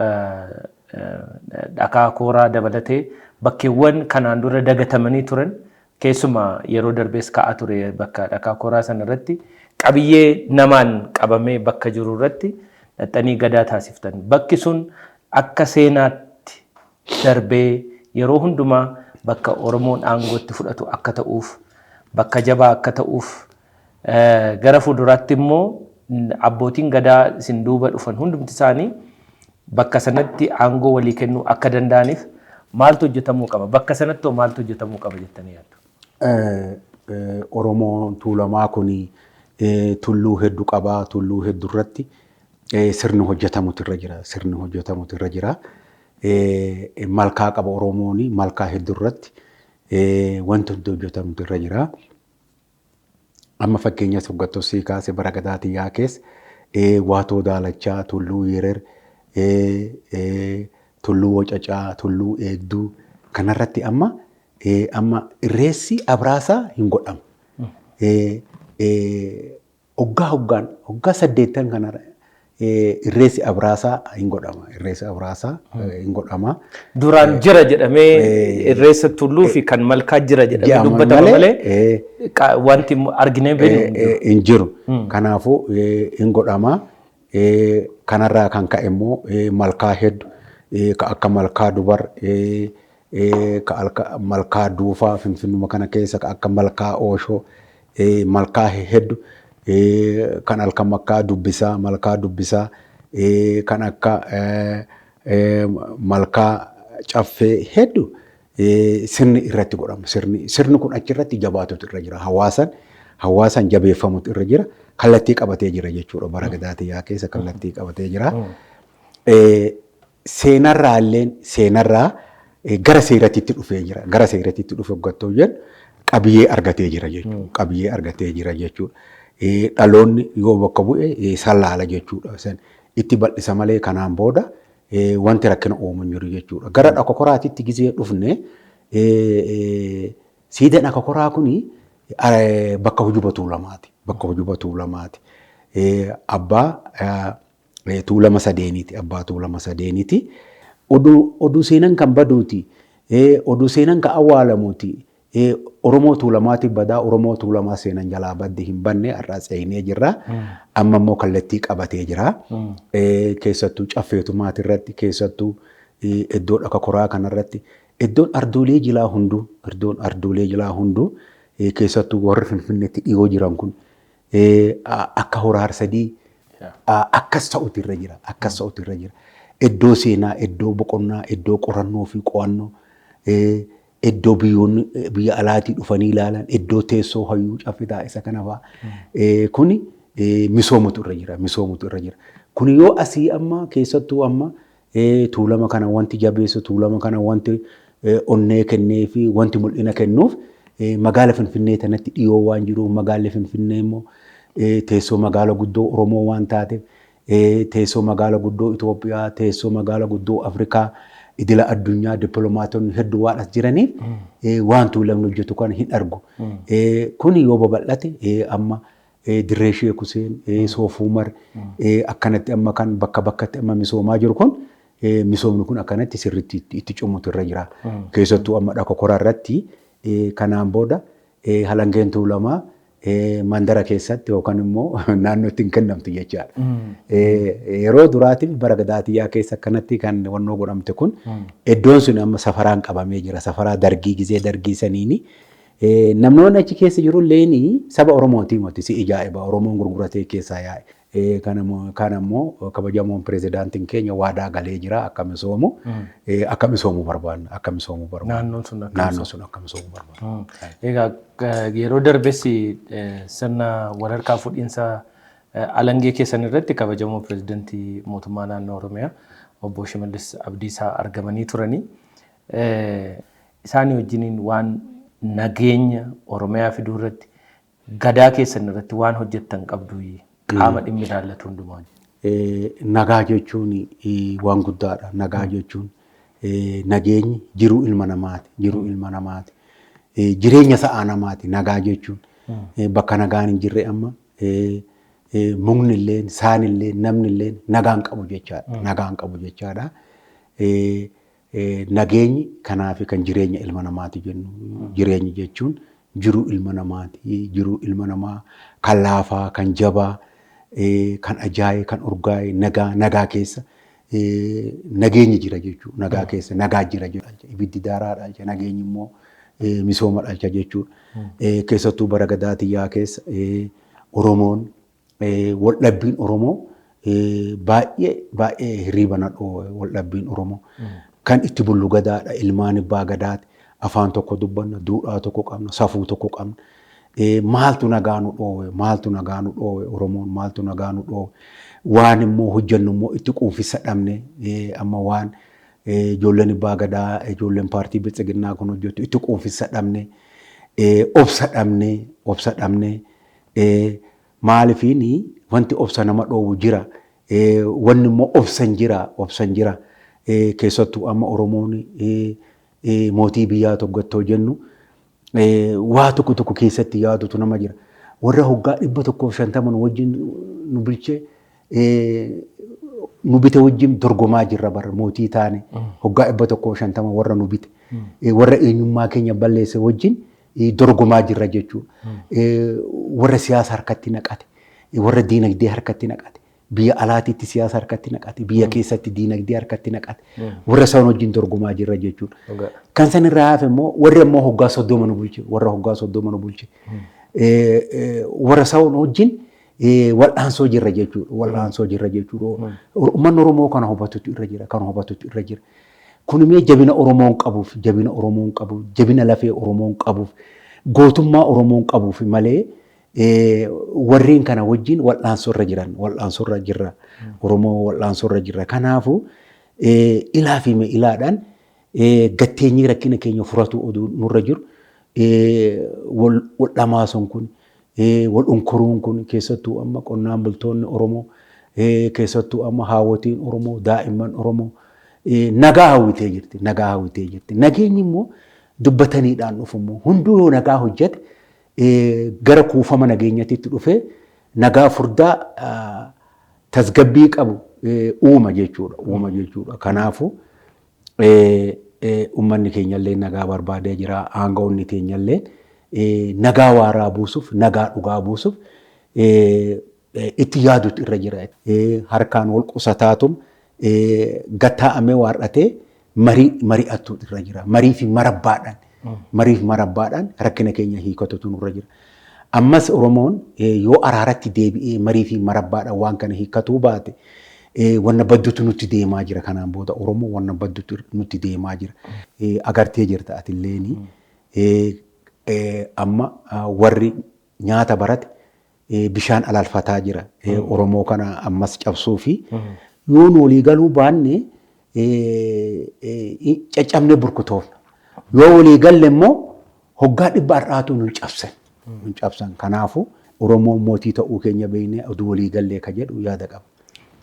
dhakaa kooraa dabalatee bakkeewwan kanaan dura dagatamanii turan, keessumaa yeroo darbees ka'aa ture, bakka dhakaa kooraa sana irratti qabiyyee namaan qabamee bakka jiru irratti dhaxxanii gadaa taasiftan. Bakki sun akka seenaatti darbee yeroo hundumaa bakka Oromoon aangootti fudhatu akka ta'uuf, bakka jabaa akka ta'uuf, gara fuulduraatti immoo abbootiin gadaa isin duuba dhufan hundumti isaanii bakka sanatti aangoo walii kennuu akka danda'aniif maaltu hojjetamuu qaba? Bakka sanatti hoo maaltu hojjetamuu qaba jettanii yaaddu? Oromoon Tuulamaa kun tulluu hedduu qabaa. Tulluu hedduu irratti sirni hojjetamutu irra jira. Sirni hojjetamutu irra jira. Malkaa qaba Oromoon, malkaa hedduu irratti wanti hundi hojjetamutu irra jira. Amma fakkeenyaaf hoggattuu sii kaase, bara gadaa tiyyaa keessa Waatoo Daalachaa, Tulluu Yerer, Tulluu Wacacaa, Tulluu Eegduu kanarratti amma irreessi abraasaa hin godhamu. Hoggaa hoggaan, hoggaa 8 kanarra irreessi abraasaa hin godhama. Irreessi abraasaa hin godhama. Duraan jira jedhamee, irreessa tulluu fi kan malkaa jira jedhamee dubbatama malee wanti arginee beeknu hin jiru. Kanaafuu hin godhama. Kanarraa kan ka'e immoo malkaa hedduu ka akka malkaa Dubar, ka akka malkaa Duufaa Finfinnuma kana keessa, ka akka malkaa Ooshoo, malkaa hedduu kan akka malkaa Dubbisaa, malkaa Dubbisaa, kan akka malkaa Caffee hedduu sirni irratti godhama. Sirni kun achirratti jabaatutu irra jira. Hawaasaan jabeeffamutu irra jira. Kallattii qabatee jira jechuudha. Bara gadaa tiyyaa keessa kallattii qabatee jira. Seenarraa illeen, seenarraa gara seeratitti dhufee jira. Gara seeratitti dhufe hoggattoo jennu qabiyyee argatee jira jechuudha. Qabiyyee argatee jira jechuudha. Dhaloonni yoo bakka bu'e sallaala jechuudha. Itti bal'isa malee kanaan booda wanti rakkina uumu hin jiru jechuudha. Gara dhakokoraatitti gizee dhufne, siidaan dhakokoraa kuni bakka hujuba Tuulamaati. Bakka hujuba Tuulamaati. Abbaa Tuulama sadeeniiti. Abbaa Tuulama sadeeniiti. Oduu seenan kan baduuti. Oduu seenan kan awwaalamuuti. Oromoo Tuulamaatiif badaa, Oromoo Tuulamaa seenan jalaa baddi hin banne, har'aa cehinee jirra. Amma immoo kallattii qabatee jira. Keessattuu Caffeetumaati irratti, keessattuu iddoo Dhaka Koraa kanarratti, iddoon arduulee jilaa hunduu, iddoon arduulee jilaa hunduu, keessattuu warri Finfinneetti dhiyoo jiran kun akka Hora Harsadii akkas ta'utu irra jira. Akkas ta'utu irra jira. Iddoo seenaa, iddoo boqonnaa, iddoo qorannoo fi qo'annoo, iddoo biyyoonni biyya alaatii dhufanii ilaalan, iddoo teessoo hayyuu caffitaa isa kana fa'a. Kuni misoomutu irra jira. Misoomutu irra jira. Kuni yoo asii amma keessattuu amma Tuulama kana wanti jabeessu, Tuulama kana wanti onnee kennee fi wanti mul'ina kennuuf magaala Finfinnee tanatti dhiyoo waan jiruuf, magaalli Finfinnee immoo teessoo magaala guddoo Oromoo waan taateef, teessoo magaala guddoo Itoophiyaa, teessoo magaala guddoo Afrikaa, idila addunyaa dippiloomaatonni hedduu waan as jiraniif waan Tuulamni hojjetu kana hin argu. Kun yoo babal'ate amma Dirree Sheek Huseen, Soof Umar akkanatti amma kan bakka bakkatti amma misoomaa jiru kun, misoomni kun akkanatti sirriitti itti cimutu irra jira. Keessattuu amma Dhaka Koraa irratti kanaan booda Halangeen Tuulamaa mandara keessatti yookaan immoo naannootti hin kennamtu jechaadha. Yeroo duraatiif bara Gadaatiyyaa keessa akkanatti kan wannoo godhamte kun, iddoon sun amma safaraan qabamee jira. Safaraa Dargii, gizee Dargii saniini. Namnoonni achi keessa jiru illeen saba Oromootii moti, si ijaa'iba, Oromoon gurguratee keessaa yaa'e. Kan ammoo kabajamoon pirezidaantiin keenya waadaa galee jira akka misoomu, akka misoomu barbaanna, akka misoomu barbaanna. Naannoon sun akka Naannoon sun akka misoomu barbaanna. Egaa yeroo darbes sirna walharkaa fuudhinsa alangee keessan irratti kabajamoo pirezidaantii mootummaa naannoo Oromiyaa obbo Shimallis Abdiisaa argamanii turanii. Isaanii wajjiniin waan nageenya Oromiyaa fiduu irratti, Gadaa keessan irratti waan hojjettan qabdu, qaama dhimmi ilaallatu hundumaa? Nagaa jechuun waan guddaadha. Nagaa jechuun, nageenyi jiruu ilma namaati. Jiruu ilma namaati. Jireenya sa'aa namaati nagaa jechuun. Bakka nagaan hin jirre amma mukni illee, saan illee, namni illee nagaan qabu jechaadha. Nagaan qabu jechaadha. Nageenyi kanaaf kan jireenya ilma namaati jennu. Jireenyi jechuun jiruu ilma namaati. Jiruu ilma namaa kan laafaa, kan jabaa, kan ajaa'e, kan urgaa'e nagaa nagaa keessa nageenyi jira jechuudha. Nagaa keessa nagaa jira jechuudha. Ibiddi daaraa dhalcha, nageenyi immoo misooma dhalcha jechuudha. Keessattuu bara Gadaatiyyaa keessa Oromoon waldhabbiin Oromoo baay'ee baay'ee hirriiba na dhoowwe waldhabbiin Oromoo. Kan itti bullu Gadaadha. Ilmaan abbaa Gadaati. Afaan tokko dubbanna, duudhaa tokko qabna, safuu tokko qabna. Maaltu nagaa nu dhoowwe? Maaltu nagaa nu dhoowwe? Oromoon maaltu nagaa nu dhoowwe? Waan immoo hojjennu immoo itti quufisa dhabne, amma waan ijoolleen abbaa Gadaa, ijoolleen paartii Biltsiginnaa kun hojjetu itti quufisa dhabne, obsa dhabne, obsa dhabne. Maalifiin wanti obsa nama dhoowwu jira. Wanni immoo obsan jira, obsan jira. Keessattuu amma Oromoon mootii biyyaa tokkottoo jennu waa tokko tokko keessatti yaadutu nama jira. Warra hoggaa 150 nu wajjin nu bulchee nu bite wajjin dorgomaa jirra bara mootii taane, hoggaa 150 warra nu bite, warra eenyummaa keenya balleesse wajjin dorgomaa jirra jechuudha. Warra siyaasa harkatti naqate, warra diinagdee harkatti naqate, biyya alaatiitti siyaasa harkatti naqate, biyya keessatti diinagdee harkatti naqate, warra isaan wajjin dorgomaa jirra jechuudha. Kan san irraa hafe immoo warri immoo hoggaa 30 nu bulche, warra hoggaa 30 nu bulche, warra isaan wajjin wal'aansoo jirra jechuudha. Wal'aansoo jirra jechuudha. Uummanni Oromoo kana hubatutu irra jira. Kana hubatutu irra jira. Kun immoo jabina Oromoon qabuuf, jabina Oromoon qabuuf, jabina lafee Oromoon qabuuf, gootummaa Oromoon qabuuf malee warreen kana wajjin wal'aansoo irra jiran, wal'aansoo irra jirra. Oromoo wal'aansoo irra jirra. Kanaafuu ilaa fi ilaadhaan gatteenyii rakkina keenya furatu oduu nurra jiru wal dhamaasuun kun, wal unkuruun kun, keessattuu amma qonnaan bultoonni Oromoo, keessattuu amma haawwotiin Oromoo, daa'imman Oromoo nagaa hawwitee jirti, nagaa hawwitee jirti. Nageenyi immoo dubbataniidhaan dhufu immoo hunduu yoo nagaa hojjete gara kuufama nageenyatti dhufee nagaa furdaa tasgabbii qabu uuma jechuudha, uuma jechuudha. Kanaafuu Uummanni keenyallee nagaa barbaadee jira. Aangawoonni keenyallee nagaa waaraa buusuuf, nagaa dhugaa buusuuf itti yaadutu irra jira. Harkaan wal qusataatum gattaa'amee waarratee marii mari'attu irra jira. Marii fi marabbaadhaan, marii fi marabbaadhaan rakkina keenya hiikatutu nurra jira. Ammas Oromoon yoo araaratti deebi'ee marii fi marabbaadhaan waan kana hiikkatuu baate, wanna baddutu nutti deemaa jira. Kanaan booda Oromoo wanna baddutu nutti deemaa jira. Agartee jirta atilleeni. Amma warri nyaata barate bishaan alalfataa jira. Oromoo kana ammas cabsuu fi yoo nu walii galuu baanne caccabnee burkutoofna. Yoo walii galle immoo hoggaa 100 har'aatu nun cabsan. Nun cabsan. Kanaafuu Oromoon mootii ta'uu keenya beeknee oduu walii gallee ka jedhu yaada qaba.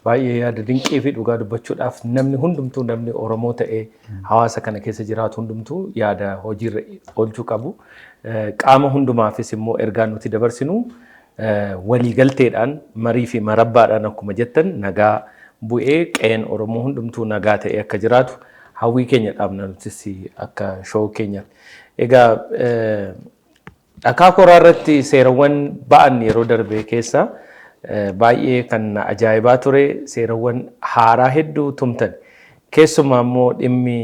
Baay'ee yaada dinqii fi dhugaa dubbachuudhaaf namni hundumtuu, namni Oromoo ta'ee hawaasa kana keessa jiraatu hundumtuu yaada hojiirra oolchuu qabu. Qaama hundumaafis immoo ergaa nuti dabarsinu, waliigalteedhaan, marii fi marabbaadhaan, akkuma jettan, nagaa bu'ee qe'een Oromoo hundumtuu nagaa ta'ee akka jiraatu hawwii keenya dhaabna nutis akka show keenyaatti. Egaa dhakaa koraa irratti seerawwan ba'an yeroo darbe keessa baay'ee kan ajaa'ibaa ture, seerawwan haaraa hedduu tumtan. Keessumaa immoo dhimmi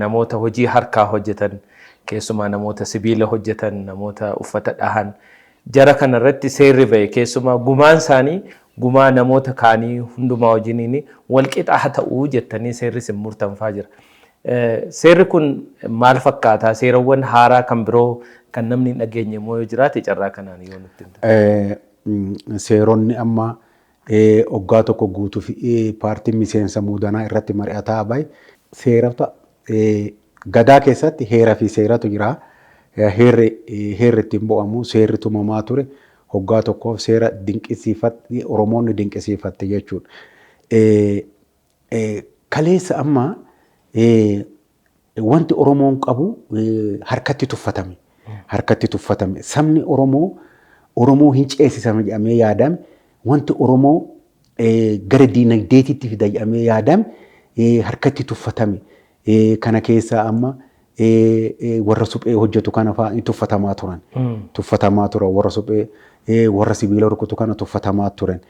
namoota hojii harkaa hojjetan, keessumaa namoota sibiila hojjetan, namoota uffata dhahan, jara kana irratti seerri ba'e, keessumaa gumaan isaanii gumaa namoota kaanii hundumaa wajjiniin wal qixa haa ta'uu jettanii seerri isin murtanfaa jira. Seerri kun maal fakkaataa? Seerawwan haaraa kan biroo kan namni hin dhageenye immoo yoo jiraate carraa kanaan yoo nutti himtan. Seeronni amma waggaa tokko guutuuf paartiin miseensa muudanaa irratti mari'ataa bahe, seerota gadaa keessatti heera fi seeratu jira. Heerri ittiin bo'amu, seerri tumamaa ture waggaa tokkoof seera dinqisiifatti, Oromoonni dinqisiifatte jechuudha. Kaleessa amma wanti Oromoon qabu harkatti tuffatame. Harkatti tuffatame. Sabni Oromoo Oromoo hin ceesisame jedhamee yaadame, wanti Oromoo gara diinagdeetitti fida jedhamee yaadame harkatti tuffatame. Kana keessaa amma warra suphee hojjetu kana fa'aa tuffatamaa turan. Tuffatamaa turan, warra suphee, warra sibiila rukutu kana tuffatamaa turan.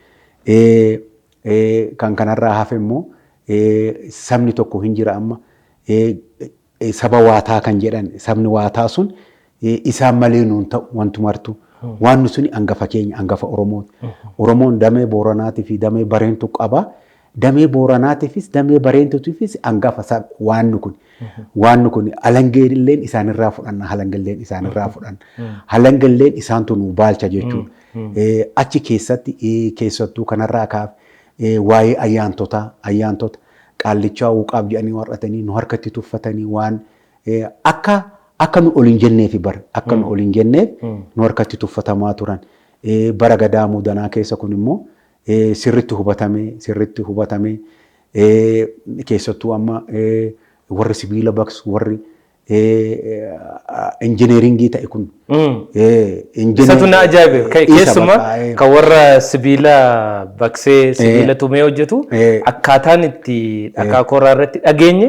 Kan kanarraa hafe immoo sabni tokko hin jira, amma saba waataa kan jedhan. Sabni waataa sun isaan malee nuun ta'u wanti martu. Waan suni hangafa keenya, hangafa Oromooti. Oromoon damee Booranaatii fi damee Bareentu qaba. Damee Booranaatiifis damee Bareentuutiifis hangafa waan kun. Waan kun alangeelleen isaanirraa fudhanna, halangeelleen isaanirraa fudhanna. Halangeelleen isaantu nu baalcha jechuudha. Achi keessatti keessattuu kanarraa kaaf waa'ee ayyaantotaa, ayyaantota qaallichaa uuqaaf jedhanii warratanii nu harkatti tuffatanii, waan akka nu ol hin jenneef bara akka nu ol hin jenneef nu harkatti tuffatamaa turan. Bara gadaa muudanaa keessa kun immoo sirritti hubatame, sirritti hubatame. Keessattuu amma warri sibiila baqsu, warri injineeringii ta'e kun. Isatu na ajaa'ibe. Keessumaa kan warra sibiila baqsee, sibiila tumee hojjetu, akkaataan itti dhakaa koraa irratti dhageenye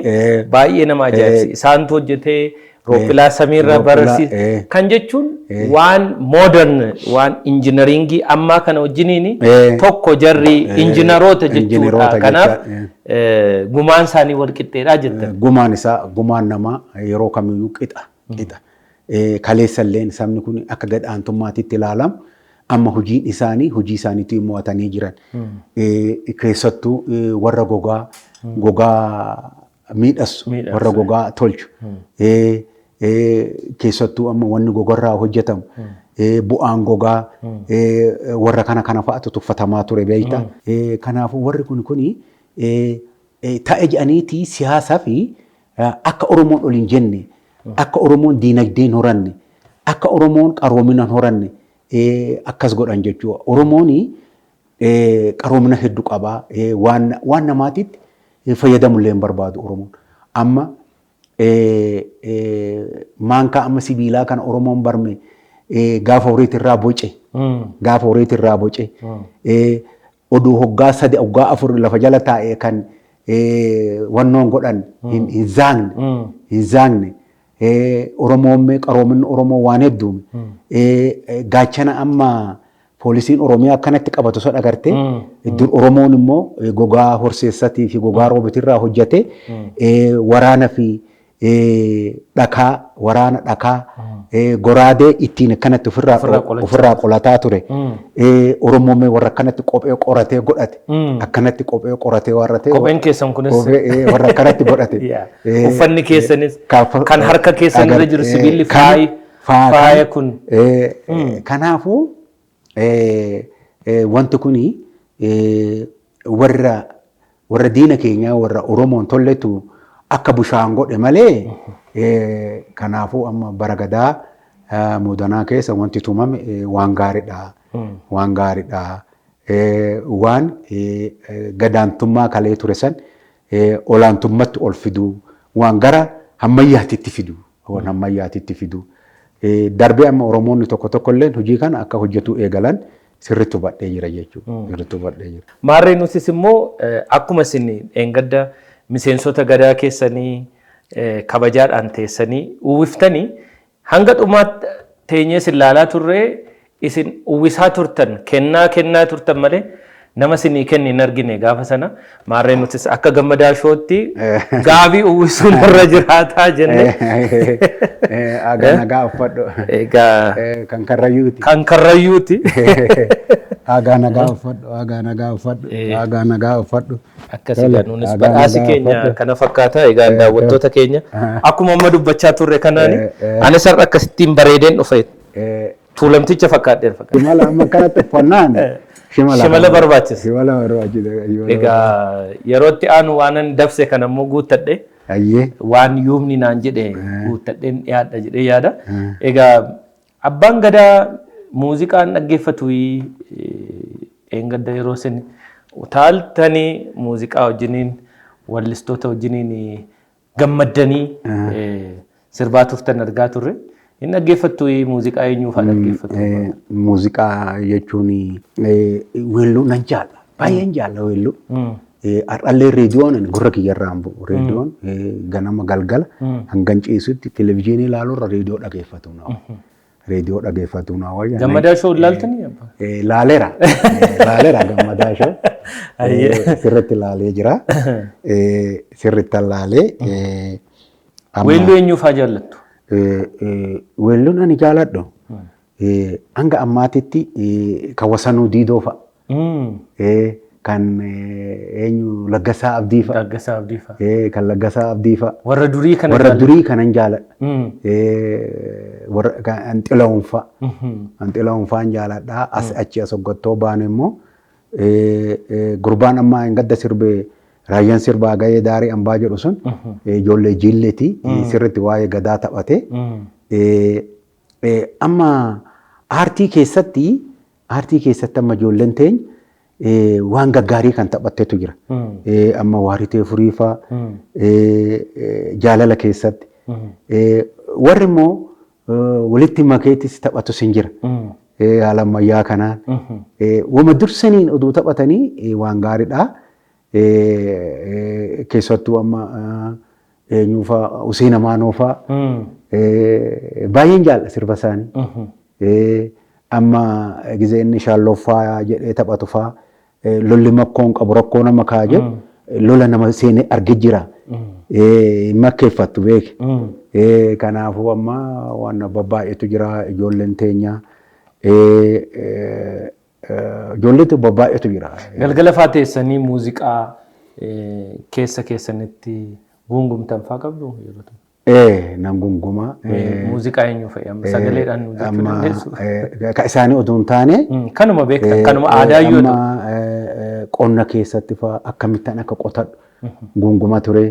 baay'ee nama ajaa'ibsi. Isaantu hojjetee rooppilaa samiirra bararsiisa. Kan jechuun waan modern, waan injineringii ammaa kana wajjiniin tokko, jarri injiinaroota jechuudha. Kanaaf gumaan isaanii wal qixxeedhaa jettan. Gumaan isaa, gumaan namaa yeroo kamiyyuu qixa qixa. Kaleessalleen sabni kun akka gad aantummaatitti ilaalamu, amma hojiin isaanii hojii isaaniitiin mo'atanii jiran. Keessattuu warra gogaa miidhassu, warra gogaa tolchu. Keessattuu amma wanni gogarraa hojjetamu, bu'aan gogaa, warra kana kana fa'aatu tuffatamaa ture, beektaa. Kanaafuu warri kun kuni ta'e jedhaniiti siyaasaa fi akka Oromoon ol hin jenne, akka Oromoon diinagdee hin horanne, akka Oromoon qaroomina hin horanne akkas godhan jechuudha. Oromoon qaroomina hedduu qaba. Waan namaatitti fayyadamullee hin barbaadu Oromoon. Amma maankaa amma sibiilaa kana Oromoon barme gaafa horiitirraa boce. Gaafa horiitirraa boce. Oduu hoggaa 3, hoggaa 4 lafa jala taa'ee kan Wannoon godhan hin zaangne hin zaangne. Oromoon qaroominni Oromoo waan hedduume. Gaachana amma poolisiin Oromiyaa akkanatti qabatu sun agartee, dur Oromoon immoo gogaa horseessatii fi gogaa roobitirraa hojjate waraana fi dhakaa, waraana dhakaa, goraadee ittiin akkanatti ofirraa qolataa ture. Oromoon warra akkanatti kophee qoratee godhate, akkanatti kophee qoratee warra ta'e. Kopheen keessan kunis. Warra akkanatti godhate. Uffanni keessanis kan harka keessan irra jiru sibiilli faayi faaya kun. Kanaafuu wanti kuni warra diina keenyaa, warra Oromoon tolletu akka bushaan godhe malee, kanaafuu amma bara gadaa muudanaa keessa wanti tumame waan gaariidha. Waan gaariidha. Waan gadaantummaa kalee ture san olaantummatti ol fiduu, waan gara hammayyaatitti fidu, waan hammayyaatitti fidu. Darbee amma Oromoonni tokko tokko illee hojii kana akka hojjetu eegalan sirriitti hubadhee jira jechuudha. Sirriitti hubadhee jira. Maarree, nutis immoo akkuma isin dheengadda miseensota gadaa keessanii kabajaadhaan teessanii uwwiftanii hanga dhumaatti teenyee isin laalaa turree, isin uwwisaa turtan, kennaa kennaa turtan malee nama isinii kenne hin argine gaafa sana. Maarree, nutis akka Gammadaa Showtti gaabii uwwisuun irra jiraataa jenne. Aga nagaa uffadhu. Egaa Kan Karrayyuuti. Kan Karrayyuuti. Agaa nagaa uffadhu, agaa nagaa uffadhu, agaa nagaa uffadhu. Akkasii nuunis badhaasi keenya kana fakkaata. Egaa daawwattoota keenya, akkuma amma dubbachaa turre kanaani anis har'a akkasittiin bareedeen dhufe. Tuulamticha fakkaadheen fakkaata. Shimala amma kanatti uffannaan shimala. Shimala barbaachisa. Shimala barbaachisa. Egaa yerootti aanu waanan dabse kana immoo guuttadhe. Waan yuubni naan jedhe guuttadheen dhiyaadha jedhee yaada. Egaa abbaan gadaa muuziqaan dhaggeeffatu, dheengadda yeroo isin utaaltanii muuziqaa wajjiniin, wallistoota wajjiniin gammaddanii sirbaa turtan argaa turre. Hin dhaggeeffattu? Muuziqaa eenyuu fa'aa dhaggeeffattu? Muuziqaa jechuun weelluu nan jaalla. Baay'een jaalla weelluu. Har'allee reediyoon gurra kiyyarraa hin bu'u. Reediyoon ganama galgala hangan ciisutti televizyiinii ilaaluurra reediyoo dhaggeeffatu na. Reediyoo dhaggeeffatu na wayya. Gammadaa Show ilaaltanii? Laaleera. Laaleera Gammadaa Show. Sirriitti laalee jira. Sirriitti laalee. Weelluu eenyuu fa'aa jaallattu? Weelluun ani jaaladhu hanga ammaatitti kan Wasanuu Diidoo fa'a. Kan eenyu, Laggasaa Abdii fa'a. Laggasaa Abdii fa'a. Kan Laggasaa Abdii fa'a. Warra durii kana. Warra durii kanan jaaladha. Warra kan Xilahun fa'a. Kan Xilahun fa'aan jaaladha. As achi as hoggattoo baane immoo gurbaan ammaa hin gadda sirbee, raayyaan sirbaa gahee daarii ambaa jedhu sun ijoollee jiilleeti, sirriitti waa'ee gadaa taphate. Amma aartii keessatti amma ijoolleen teenya waan gaggaarii kan taphattetu jira. Amma Waaritee Furii fa'aa jaalala keessatti. Warri immoo walitti makeetis taphatus hin jira. Haala ammayyaa kanaan. Wama dursaniin oduu taphatanii waan gaariidha. Keessattuu amma eenyuufaa, Huseen Amaanoo fa'aa baay'een jaalla sirba isaanii. Amma gizee inni shaalloffaa jedhee taphatu fa'aa, lolli makkoon qabu rakkoo nama kaa jedhu, lola nama seenee arge jira. Hin makkeeffattu beeke. Kanaafuu amma waan babbaay'eetu jira ijoolleen teenya. Ijoolleetu babbaay'eetu jira. Galgala fa'aa teessanii muuziqaa keessa keessanitti gungumtan fa'aa qabdu yeroo tokko? Nan gunguma. Muuziqaa eenyu fa'i? Amma sagaleedhaan nu jechuu dandeessu? Ka isaanii oduu hin taane. Kanuma beektan, kanuma aadaa yoo ta'u. Qonna keessatti fa'aa akkamittaan akka qotadhu gunguma ture.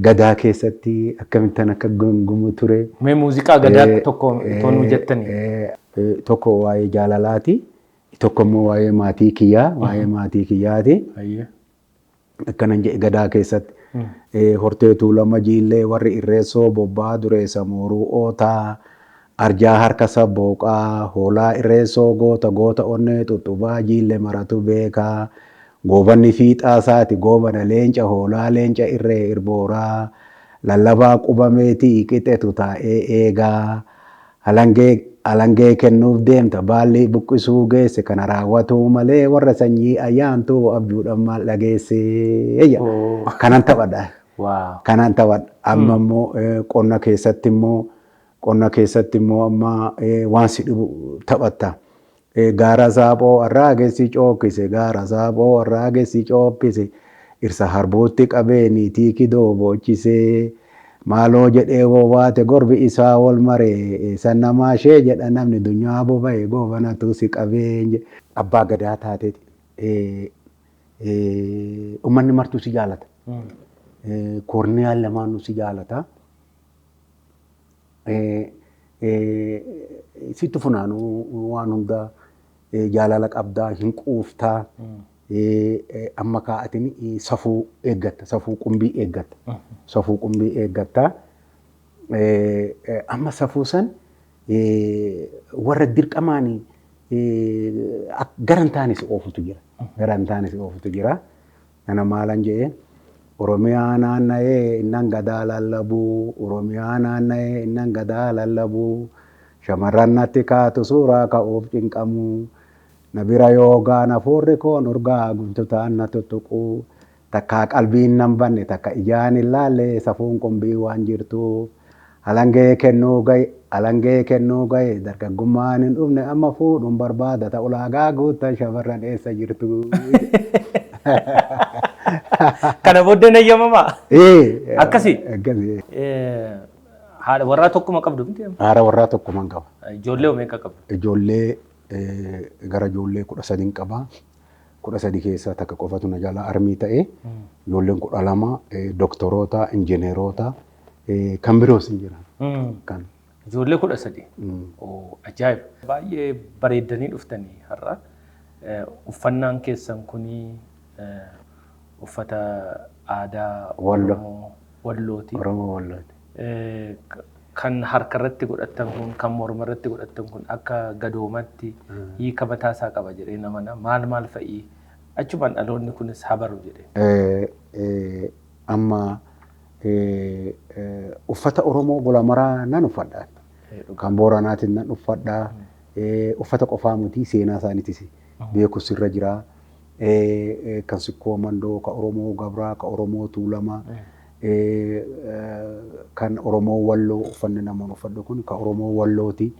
Gadaa keessatti akkamittaan akka gungumu ture. Mee muuziqaa gadaa tokko otoo nuu jettanii. Tokko waa'ee jaalalaati. Tokko immoo waa'ee maatii kiyyaa, waa'ee maatii kiyyaati. Akkanan jedhe gadaa keessatti. Hortee Tuulama Jiillee warri Irreessoo bobbaa dureessa mooruu ootaa, arjaa harka sabbooqaa, hoolaa Irreessoo goota goota onnee xuxxubaa Jiillee maratu beekaa. Goobanni fiixaa isaati goobana leenca hoolaa leenca irree irbooraa. Lallabaa qubameetii qixetu taa'ee eegaa. Alangee kennuuf deemta baalli buqqisuu geesse kana raawwatuu malee warra sanyii ayyaantuu abjuudhaan maal dhageesse. Kanan taphadha. Kanan taphadha. Amma immoo qonna keessatti immoo amma waan si dhibu taphatta. Gaara saaphoo arraagessi cookkise gaara saaphoo arraagessi cookkise irsa harbuutti qabee niitii kidoo boochise. Maaloo jedhee woowaate gorbi isaa wal maree san namaa ishee jedha namni dunyaa boba'e goobanatu si qabee. Abbaa gadaa taateeti uummanni martuu si jaalata. Koorniyaan lamaanuu si jaalata. Sitti funaanuu waan hundaa jaalala qabdaa hin quuftaa. Amma kaa'atiin safuu eeggatta, safuu qumbii eeggatta. Safuu qumbii eeggatta. Amma safuu san warra dirqamaan gara hin taane si oofutu jira. Gara hin taane si oofutu jira. Kana maalan jedhee Oromiyaa naanna'ee innan gadaa lallabuu, Oromiyaa naanna'ee innan gadaa lallabuu, shamarran natti kaatu suuraa ka'uuf cinqamuu. Na bira yoogaan hafuurri koon urgaa guntutaan na tuttuquu takka qalbiin nan banne takka ijaan hin laalle safuun qumbii waan jirtuuf alangee kennuu gahe dargaggummaan hin dhufne amma fuudhuun barbaada ta ulaagaa guuttan shamarran eessa jirtu. Kana booddee nayyamamaa? Akkasii? Akkasii. Haadha warraa tokkuma qabdu miti? Haadha warraa tokkuma qaba. Ijoollee meeqa qabdu? Ijoollee gara ijoollee 13 qaba. 13 keessaa takka qofatu na jala armii ta'e. Ijoolleen 12 doktoroota, injineeroota kan biroos hin jiran. Kan. Ijoollee 13? Ajaa'iba! Baay'ee bareeddanii dhuftanii har'a. Uffannaan keessan kuni uffata aadaa Oromoo Wallooti. Oromoo Wallooti. Kan harka irratti godhatan kun, kan morma irratti godhatan kun akka gadoomatti hiika mataa isaa qaba jedhee namana. Maal maal fa'ii achumaan dhaloonni kunis habaru jedhee. Amma uffata Oromoo gola maraa nan uffadha. Kan Booranaatiin nan uffadha. Uffata qofaa miti seenaa isaaniitis beekus irra jira. Kan Sikkoo Mandoo, kan Oromoo Gabraa, kan Oromoo Tuulamaa, kan Oromoo Walloo uffanni namoonni uffadhu kun kan Oromoo Wallooti.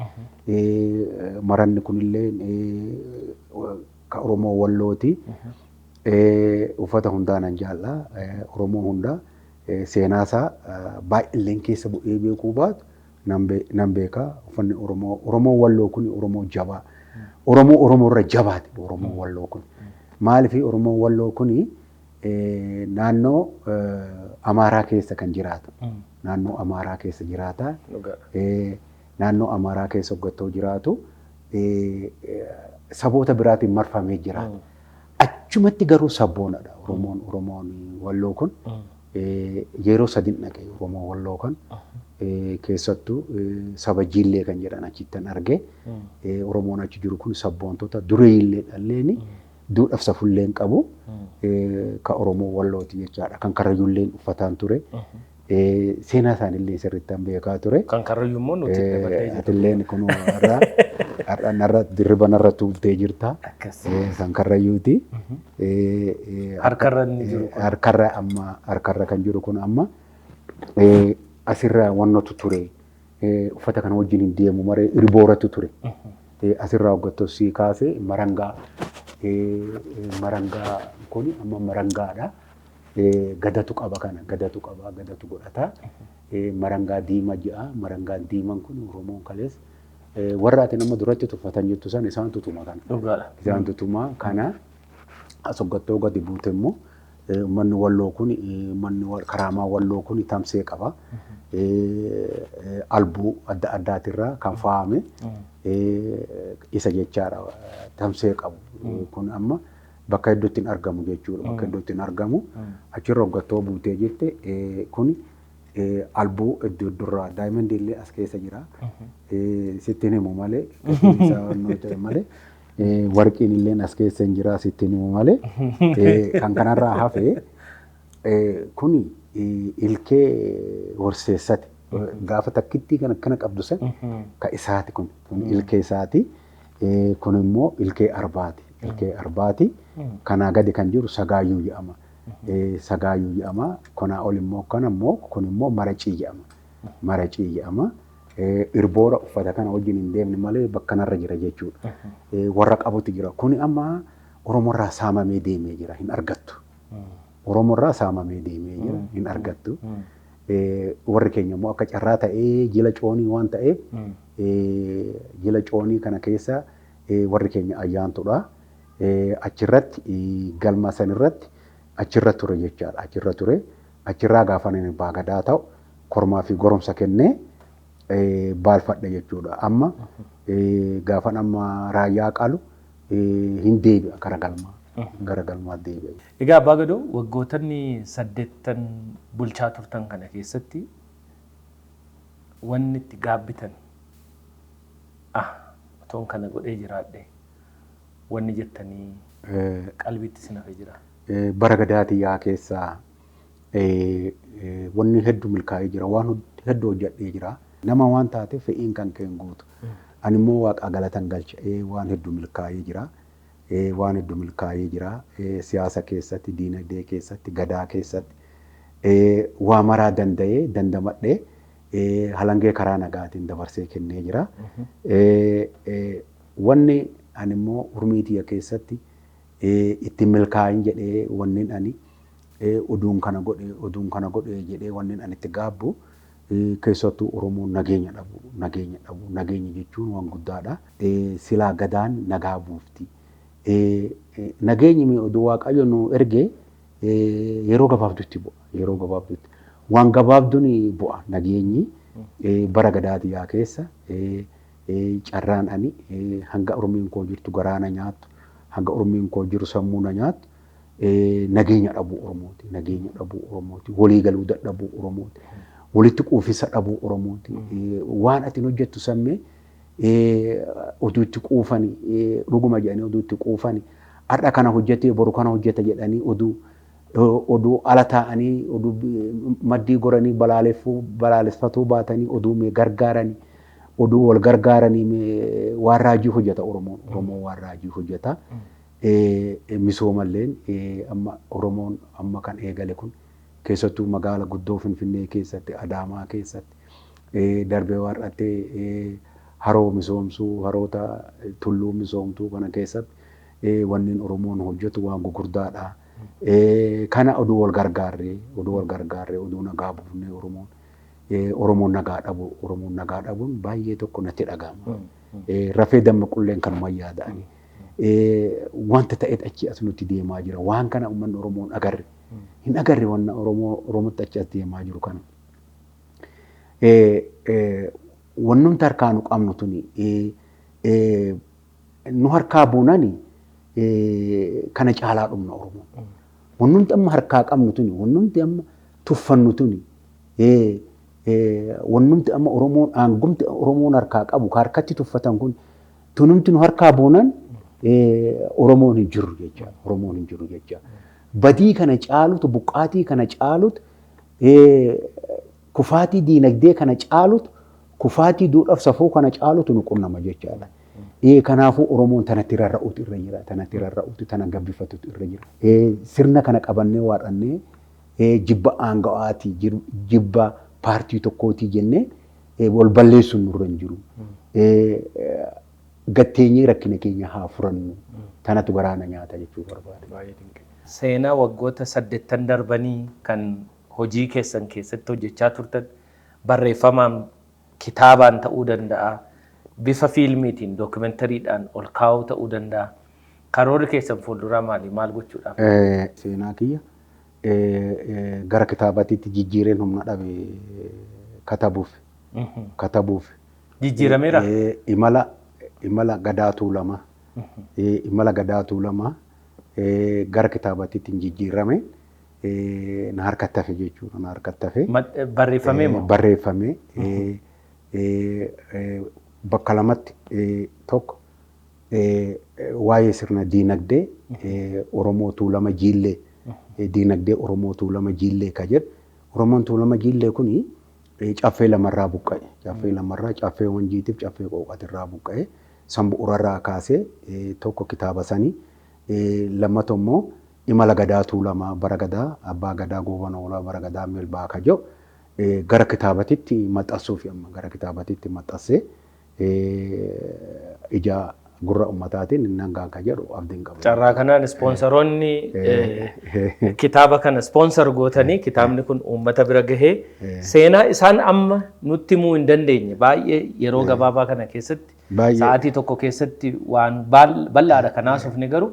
Maranni kunillee kan Oromoo Wallooti. Uffata hundaa nan jaalla. Oromoo hundaa seenaa isaa baay'illeen keessa bu'ee beekuu baatu nan beeka. Uffanni Oromoo Oromoo Walloo kun Oromoo jabaa. Oromoo Oromoo irra jabaate Oromoo Walloo kun. Maaliif Oromoo Walloo kun naannoo Amaaraa keessa kan jiraatu. Naannoo Amaaraa keessa jiraata. Naannoo Amaaraa keessa hoggattoo jiraatu saboota biraatiin marfamee jiraata. Achumatti garuu sabboonadha Oromoon Walloo kun. Yeroo sadin dhaqe Oromoo Walloo kan keessattuu saba Jiillee kan jedhan achittan arge. Oromoon achi jiru kun sabboontota dureeyillee dhalleeni duudhaaf safulleen qabu kan Oromoo Wallooti jechaadha. Kan Karrayyuulleen uffataan ture. Seenaa isaaniillee sirriitti beekaa ture. Kan Karrayyuu immoo nuti dabaltee jirta. Atilleen kun har'a narra dirriba narra tuultee jirta. Kan Karrayyuuti. Harkarra inni jiru kun. Harkarra amma harkarra kan jiru kun amma asirra wannootu ture. Uffata kana wajjin hin deemu maree irbooratu ture. Asirraa hoggattoo sii kaasee marangaa marangaa kun amma marangaadha. Gadatu qaba kana gadatu qaba gadatu godhata. Marangaa diimaa jedha. Marangaan diimaan kun Oromoon kalees warra ati nama duratti tuffatan jettu san isaan tutuma kana. Isaan tutuma kana as hoggattoo gadi buute immoo uummanni Walloo kun uummanni Karaamaa Walloo kun tamsee qaba. Albuu adda addaatirraa kan faa'ame isa jechaadha tamsee qabu. Kun amma bakka hedduutti hin argamu jechuudha. Bakka hedduutti hin argamu. Achirra hoggattoo buutee jette kun albuu iddoo durraa daayimandii illee as keessa jira. Sitti hin himu malee malee. Warqiin illee as keessa hin jira sitti himu malee. Kan kanarraa hafe kuni ilkee horseessati. Gaafa takkittii kan akkana qabdu san ka isaati kun. Kun ilkee isaati. Kun immoo ilkee arbaati. Ilkee arbaati. Kanaa gadi kan jiru sagaayyuu jedhama. Sagaayyuu jedhama. Kanaa ol immoo kan immoo kun immoo maracii jedhama. Maracii jedhama. Irboora uffata kana wajjin hin deemne malee bakka kanarra jira jechuudha. Warra qabutu jira. Kuni amma Oromoorraa saamamee deemee jira, hin argattu. Oromoorraa saamamee deemee jira, hin argattu. Warri keenya immoo akka carraa ta'ee jila coonii waan ta'eef, jila coonii kana keessa warri keenya ayyaantudha. Achirratti galma sanirratti achirra ture jechaadha. Achirra ture. Achirraa gaafa inni abbaa gadaa ta'u kormaa fi goromsa kennee baalfadhe jechuudha. Amma gaafan amma raayyaa qalu hin deebi'a gara galmaa. Gara galmaa deebi'a. Egaa Abbaa Gadoo, waggootanni 8 bulchaa turtan kana keessatti wanni itti gaabbitan, otoon kana godhee jiraadhe wanni jettanii qalbiitti isin hafe jira? Bara gadaatiyyaa keessaa wanni hedduu milkaa'ee jira. Waan hedduu hojjedhee jira. Nama waan taateef fe'iin kan kee hin guutu. Ani immoo Waaqaa galatan galcha. Waan hedduu milkaa'ee jira. Waan hedduu milkaa'ee jira. Siyaasa keessatti, diinagdee keessatti, gadaa keessatti waa maraa danda'ee dandamadhee halangee karaa nagaatiin dabarsee kennee jira. Wanni ani immoo urmii tiyya keessatti itti milkaa'in jedhee, wanni ani oduun kana godhe, oduun kana godhe jedhee wanni ani itti gaabbu, keessattuu Oromoon nageenya dhabu, nageenya dhabu. Nageenya jechuun waan guddaadha. Silaa gadaan nagaa buufti. Nageenyi mee oduu Waaqayyo nu ergee yeroo gabaabduutti bu'a. Yeroo gabaabduutti. Waan gabaabduun bu'a nageenyi. Bara gadaatiyyaa keessa carraan ani hanga ormiin koo jirtu garaa na nyaattu, hanga ormiin koo jiru sammuu na nyaattu, nageenya dhabuu Oromooti. Nageenya dhabuu Oromooti. Walii galuu dadhabuu Oromooti. Walitti quufisa dhabuu Oromooti. Waan ati hojjettu sammee oduu itti quufani, dhuguma jedhanii oduu itti quufani, har'a kana hojjetee boru kana hojjeta jedhanii oduu ala taa'anii oduu maddii goranii balaaleffatuu baatanii oduu mee gargaaranii, oduu wal gargaaranii mee waan raajii hojjeta Oromoon. Oromoon waan raajii hojjeta. Misoomalleen amma Oromoon amma kan eegale kun, keessattuu magaala guddoo Finfinnee keessatti, Adaamaa keessatti, darbee warrattee haroo misoomsuu, haroota tulluu misoomtuu kana keessatti wanneen Oromoon hojjetu waan gugurdaadha. Kana oduu wal gargaarree, oduu wal gargaarree, oduu nagaa buufnee Oromoon nagaa dhabu, Oromoon nagaa dhabuun baay'ee tokko natti dhagahama. Rafee dammaqulleen kanuma yaada'ani. Wanta ta'eet achi as nutti deemaa jira. Waan kana uummanni Oromoon agarre. Hin agarre wanna Oromoo Oromootti achi as deemaa jiru kana. Wannumti harkaa nu qabnu tuni nu harkaa buunani kana caalaa dhumna Oromoon. Wannumti amma harkaa qabnu tuni, wannumti amma tuffannu tuni, wannumti amma Oromoon aangumti Oromoon harkaa qabu ka harkatti tuffatan kun tunumti nu harkaa buunan Oromoon hin jiru jecha. Oromoon hin jiru jecha. Badii kana caalutu, buqqaatii kana caalutu, kufaatii diinagdee kana caalutu, kufaatii duudhaaf safuu kana caalutu nu qunnama jechaadha. Kanaafuu Oromoon tanatti rarra'uutu irra jira. Tanatti rarra'uutu, tana gabbifatutu irra jira. Sirna kana qabannee waaqannee jibba aanga'aatii, jibba paartii tokkootii jennee wal balleessuun nurra hin jiru. Gatteenyee rakkina keenya haa furannu. Tanatu garaana nyaata jechuu barbaada. Seenaa waggoota 8 darbanii kan hojii keessan keessatti hojjechaa turtan barreeffamaan kitaabaan ta'uu danda'a. Bifa fiilmiitiin dookimentariidhaan ol kaa'uu ta'uu danda'a. Karoorri keessan fuulduraa maali? Maal gochuudhaaf? Seenaa kiyya gara kitaabaatiitti jijjiireen humna dhabe katabuuf. Katabuuf. Jijjiirameera? Imala gadaa Tuulamaa. Imala gadaa Tuulamaa gara kitaabaatiitti jijjiirame na harkatti hafe jechuudha. Na harkatti hafe. Barreeffamee moo? Barreeffamee bakka lamatti, tokko Waa'ee sirna diinagdee Oromoo Tuulama Jiillee, diinagdee Oromoo Tuulama Jiillee ka jedhu. Oromoon Tuulama Jiillee kuni caffee lamarraa buqqa'e. Caffee lamarraa, caffee Wanjiitiif caffee Qooqatirraa buqqa'e. San bu'uurarraa kaasee tokko kitaaba sanii, lammata immoo imala gadaa Tuulamaa, bara gadaa abbaa gadaa Goobana Hoolaa, bara gadaa Melbaa ka jedhu gara kitaabatitti maxxansuuf, amma gara kitaabatitti maxxansee ija gurra ummataatiin nan ka jedhu abdiin qaba. Carraa kanaan ispoonsaroonni kitaaba kana sponsor gootanii kitaabni kun uummata bira gahee seenaa isaan amma nutti himuu hin dandeenye baay'ee yeroo gabaabaa kana keessatti, sa'aatii tokko keessatti waan bal'aadha kan haasofne, garuu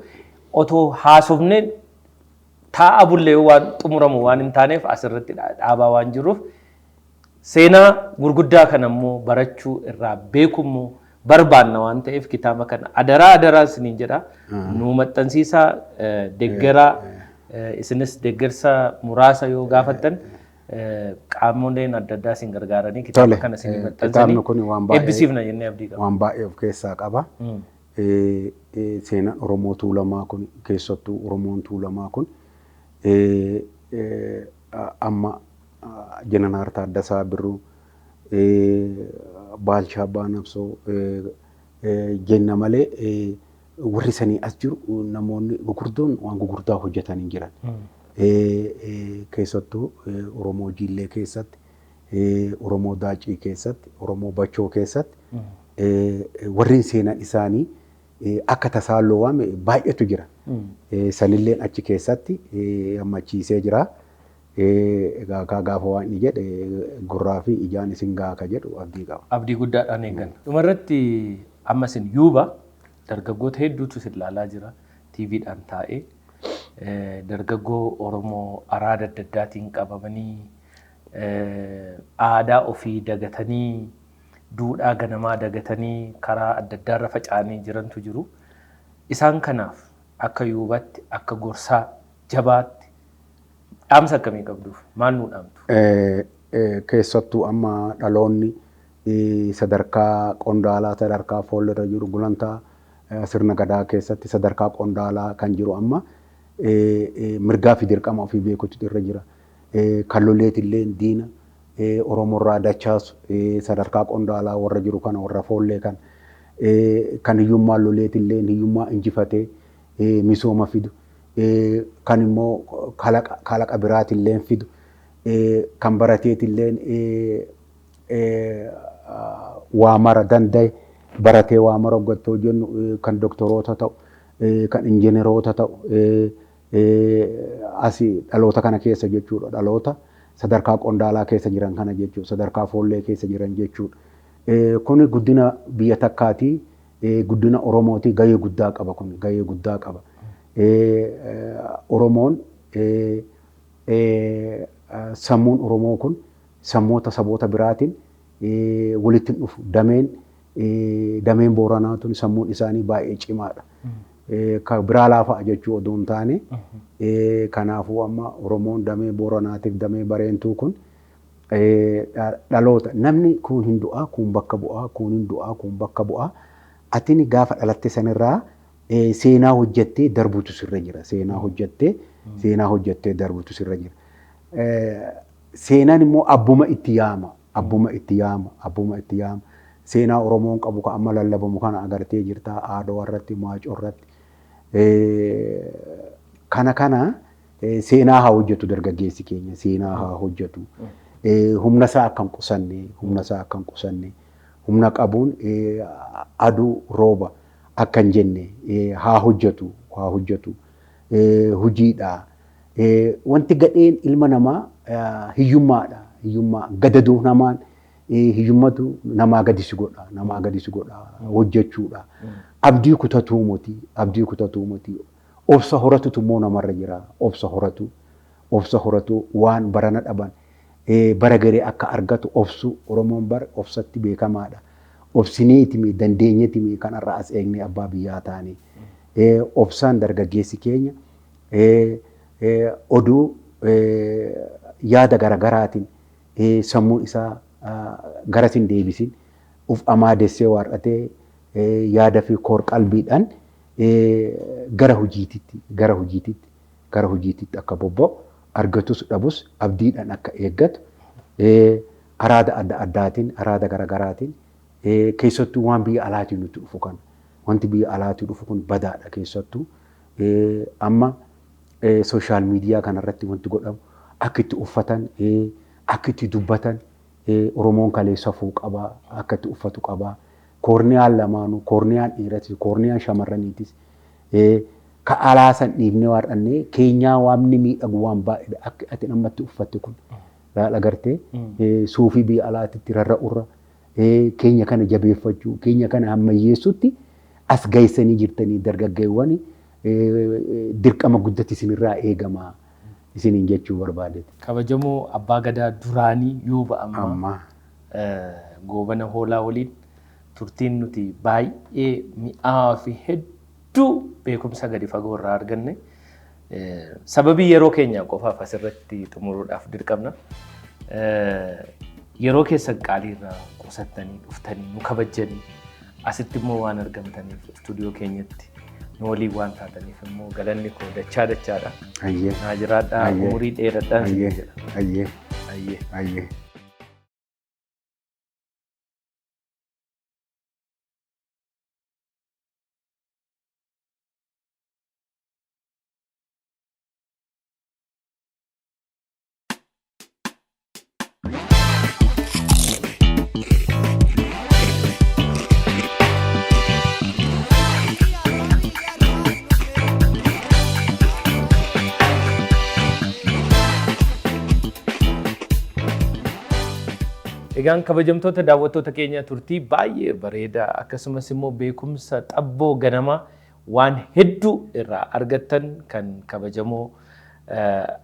otoo haasofne taa'a bullee waan xumuramu waan hin taaneef asirratti dhaabaa waan jiruuf, seenaa gurguddaa kana immoo barachuu irraa beekummoo barbaanna waan ta'eef kitaaba kana adaraa adaraa isiniin jedha, nuu maxxansiisaa, deeggaraa. Isinis deeggarsa muraasa yoo gaafattan qaamoleen adda addaa isin gargaaranii kitaaba kana isinii maxxansanii Kitaabni kun waan baay'ee eebbisiifna jennee abdii qabna. Waan baay'ee of keessaa qaba. Seenaan Oromoo Tuulamaa kun, keessattuu Oromoon Tuulamaa kun amma Jeneraal Taaddasaa Birruu, Baalchaa Abbaa Nabsoo jenna malee warri sanii as jiru namoonni gurguddoon waan gurguddaa hojjetanii jiran. Keessattuu Oromoo Jiillee keessatti, Oromoo Daacii keessatti, Oromoo Bachoo keessatti warreen seenaan isaanii akka tasaa loowame baay'eetu jira. Sanilleen achi keessatti hammachiisee jira. Egaa gaafa waan inni jedhe gurraa fi ijaan isin gahaa ka jedhu abdii qaba. Abdii guddaadhaan eegganna. Dhumarratti amma isin yuuba dargaggoota hedduutu isin ilaalaa jira. TVdhaan taa'ee dargaggoo Oromoo araada adda addaatiin qabamanii aadaa ofii dagatanii, duudhaa ganamaa dagatanii karaa adda addaarra faca'anii jirantu jiru. Isaan kanaaf akka yuubatti, akka gorsaa jabaatti dhaamsa akkamii qabduuf? Maal nuu dhaamtu? Keessattuu amma dhaloonni sadarkaa qondaalaa, sadarkaa fuullerra jiru, gulantaa sirna gadaa keessatti sadarkaa qondaalaa kan jiru amma mirgaa fi dirqama ofii beekutu irra jira. Kan loleetillee diina Oromoorraa dachaasu sadarkaa qondaalaa warra jiru kana, warra foollee kana, kan hiyyummaa loleetillee hiyyummaa injifatee misooma fidu, kan immoo kalaqa biraatillee fidu, kan barateetillee waa mara danda'e, baratee waa mara hoggattoo jennu, kan doktoroota ta'u, kan injineroota ta'u asii dhaloota kana keessa jechuudha, dhaloota sadarkaa qondaalaa keessa jiran kana jechuudha, sadarkaa foollee keessa jiran jechuudha. Kuni guddina biyya takkaatii, guddina Oromootii gahee guddaa qaba, kun gahee guddaa qaba. Oromoon, sammuun Oromoo kun sammoota saboota biraatiin walitti hin dhufu. Dameen Booranaa tun sammuun isaanii baay'ee cimaadha. Biraa laafa'a jechuu odoo hin taane, kanaafuu amma Oromoon damee Booranaatiif damee Bareentuu kun dhaloota namni kun hin du'aa, kun bakka bu'aa, kun hin du'aa, kun bakka bu'aa. Atini gaafa dhalatte sanirraa seenaa hojjettee darbutu sirra jira. Seenaa hojjettee darbutu sirra jira. Seenaan immoo abbuma itti yaama. Abbuma itti yaama. Abbuma itti yaama. Seenaa Oromoon qabu kan amma lallabamu kana agartee jirta. Aadoo irratti, Maacoo irratti. Kana seenaa haa hojjetu dargaggeessi keenya. Seenaa haa hojjetu. Humna isaa akka hin qusanne, humna isaa akka hin qusanne, humna qabuun aduu rooba akka hin jenne haa hojjetu, haa hojjetu. Hojiidha. Wanti gadheen ilma namaa hiyyummaadha. Hiyyummaa gadadoo namaan hiyyummatu namaa gadi si godha, namaa gadi si godha hojjechuudha. Abdii kutatuu moti, abdii kutatuu moti. Obsa horatutu immoo namarra jira. Obsa horatu, obsa horatu, waan barana dhaban bara garee akka argatu obsu. Oromoon bara obsatti beekamaadha. Obsineetimi dandeenyetimi kanarra as eegnee abbaa biyyaa taane. Obsaan dargaggeessi keenya oduu yaada garagaraatiin sammuu isaa garas hin deebisin, uf amaadessee waar'atee yaada fi koor qalbiidhaan gara hojiititti gara hojiititti gara hojiititti akka bobba'u, argatus dhabus abdiidhaan akka eeggatu, araada adda addaatiin, araada garaagaraatiin, keessattuu waan biyya alaatiin nutti dhufu kana, wanti biyya alaatii dhufu kun badaadha. Keessattuu amma social media kanarratti wanti godhamu, akka itti uffatan, akka itti dubbatan, Oromoon kalee safuu qabaa, akka itti uffatu qabaa. Koorniyaan lamaanuu, koorniyaan dhiiratis koorniyaan shamarraniitis, ka alaa san dhiibnee waan keenyaa waamni miidhagu waan baay'eedha. Akka ati ammatti uffatte kun laal agartee, suufii biyya alaatitti rarra'urra keenya kana jabeeffachuu, keenya kana ammayyeessutti as geessanii jirtanii, dargaggeewwan dirqama guddatti isinirraa eegama isiniin jechuu barbaadeeti. Kabajamoo Abbaa Gadaa duraanii Yuuba Ammaa Goobana Hoolaa waliin turtiin nuti baay'ee mi'aawaa fi hedduu beekumsa gadi fagoo irraa arganne, sababii yeroo keenya qofaaf asirratti xumuruudhaaf dirqamna. Yeroo keessan qaalii irraa qusattanii dhuftanii nu kabajjanii asitti immoo waan argamtaniif, istuudiyoo keenyatti nu waliin waan taataniif immoo galanni koo dachaa dachaadha. Naa jiraadhaa, umurii dheeradhaan isin jedha. Ayyee. Ayyee. Ayyee. Egaan kabajamtoota daawwattoota keenya, turtii baay'ee bareedaa akkasumas immoo beekumsa xabboo ganamaa waan hedduu irraa argattan kan kabajamoo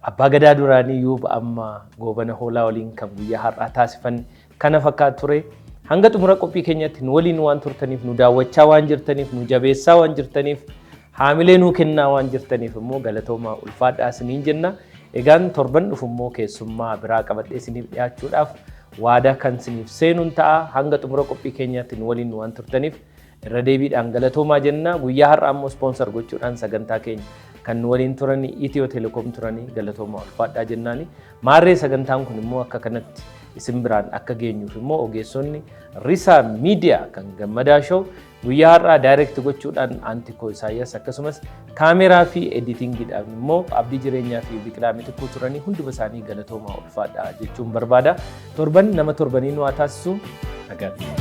Abbaa Gadaa duraanii Yuuba Amma Goobana Hoolaa waliin kan guyyaa har'aa taasifanne kana fakkaatu ture. Hanga xumura qophii keenyatti nu waliin waan turtaniif, nu daawwachaa waan jirtaniif, nu jabeessaa waan jirtaniif, haamilee nuu kennaa waan jirtaniif immoo galatoomaa, ulfaadhaa isiniin jenna. Egaan torban dhufu immoo keessummaa biraa qabadhee isiniif dhiyaachuudhaaf waadaa kan isiniif seenuun ta'a. Hanga xumura qophii keenyaatti nu waliin waan turtaniif irra deebiidhaan galatoomaa jenna. Guyyaa har'aa immoo sponsor gochuudhaan sagantaa keenya kan nu waliin turanii Itiyoo Telekoom turanii, galatoomaa, ulfaadhaa jennaani. Maarree sagantaan kun immoo akka kanatti isin biraan akka geenyuuf immoo ogeessonni Risaa Miidiyaa kan Gammadaa Show guyyaa har'aa direct gochuudhaan Antikoo Isaayyaas, akkasumas kaameraa fi editingiidhaan immoo Abdii Jireenyaa fi Biqilaa Mitikkuu turanii, hunduma isaanii galatoomaa, ulfaadhaa jechuun barbaada. Torban nama torbanii nu haa taasisu, nagaatti.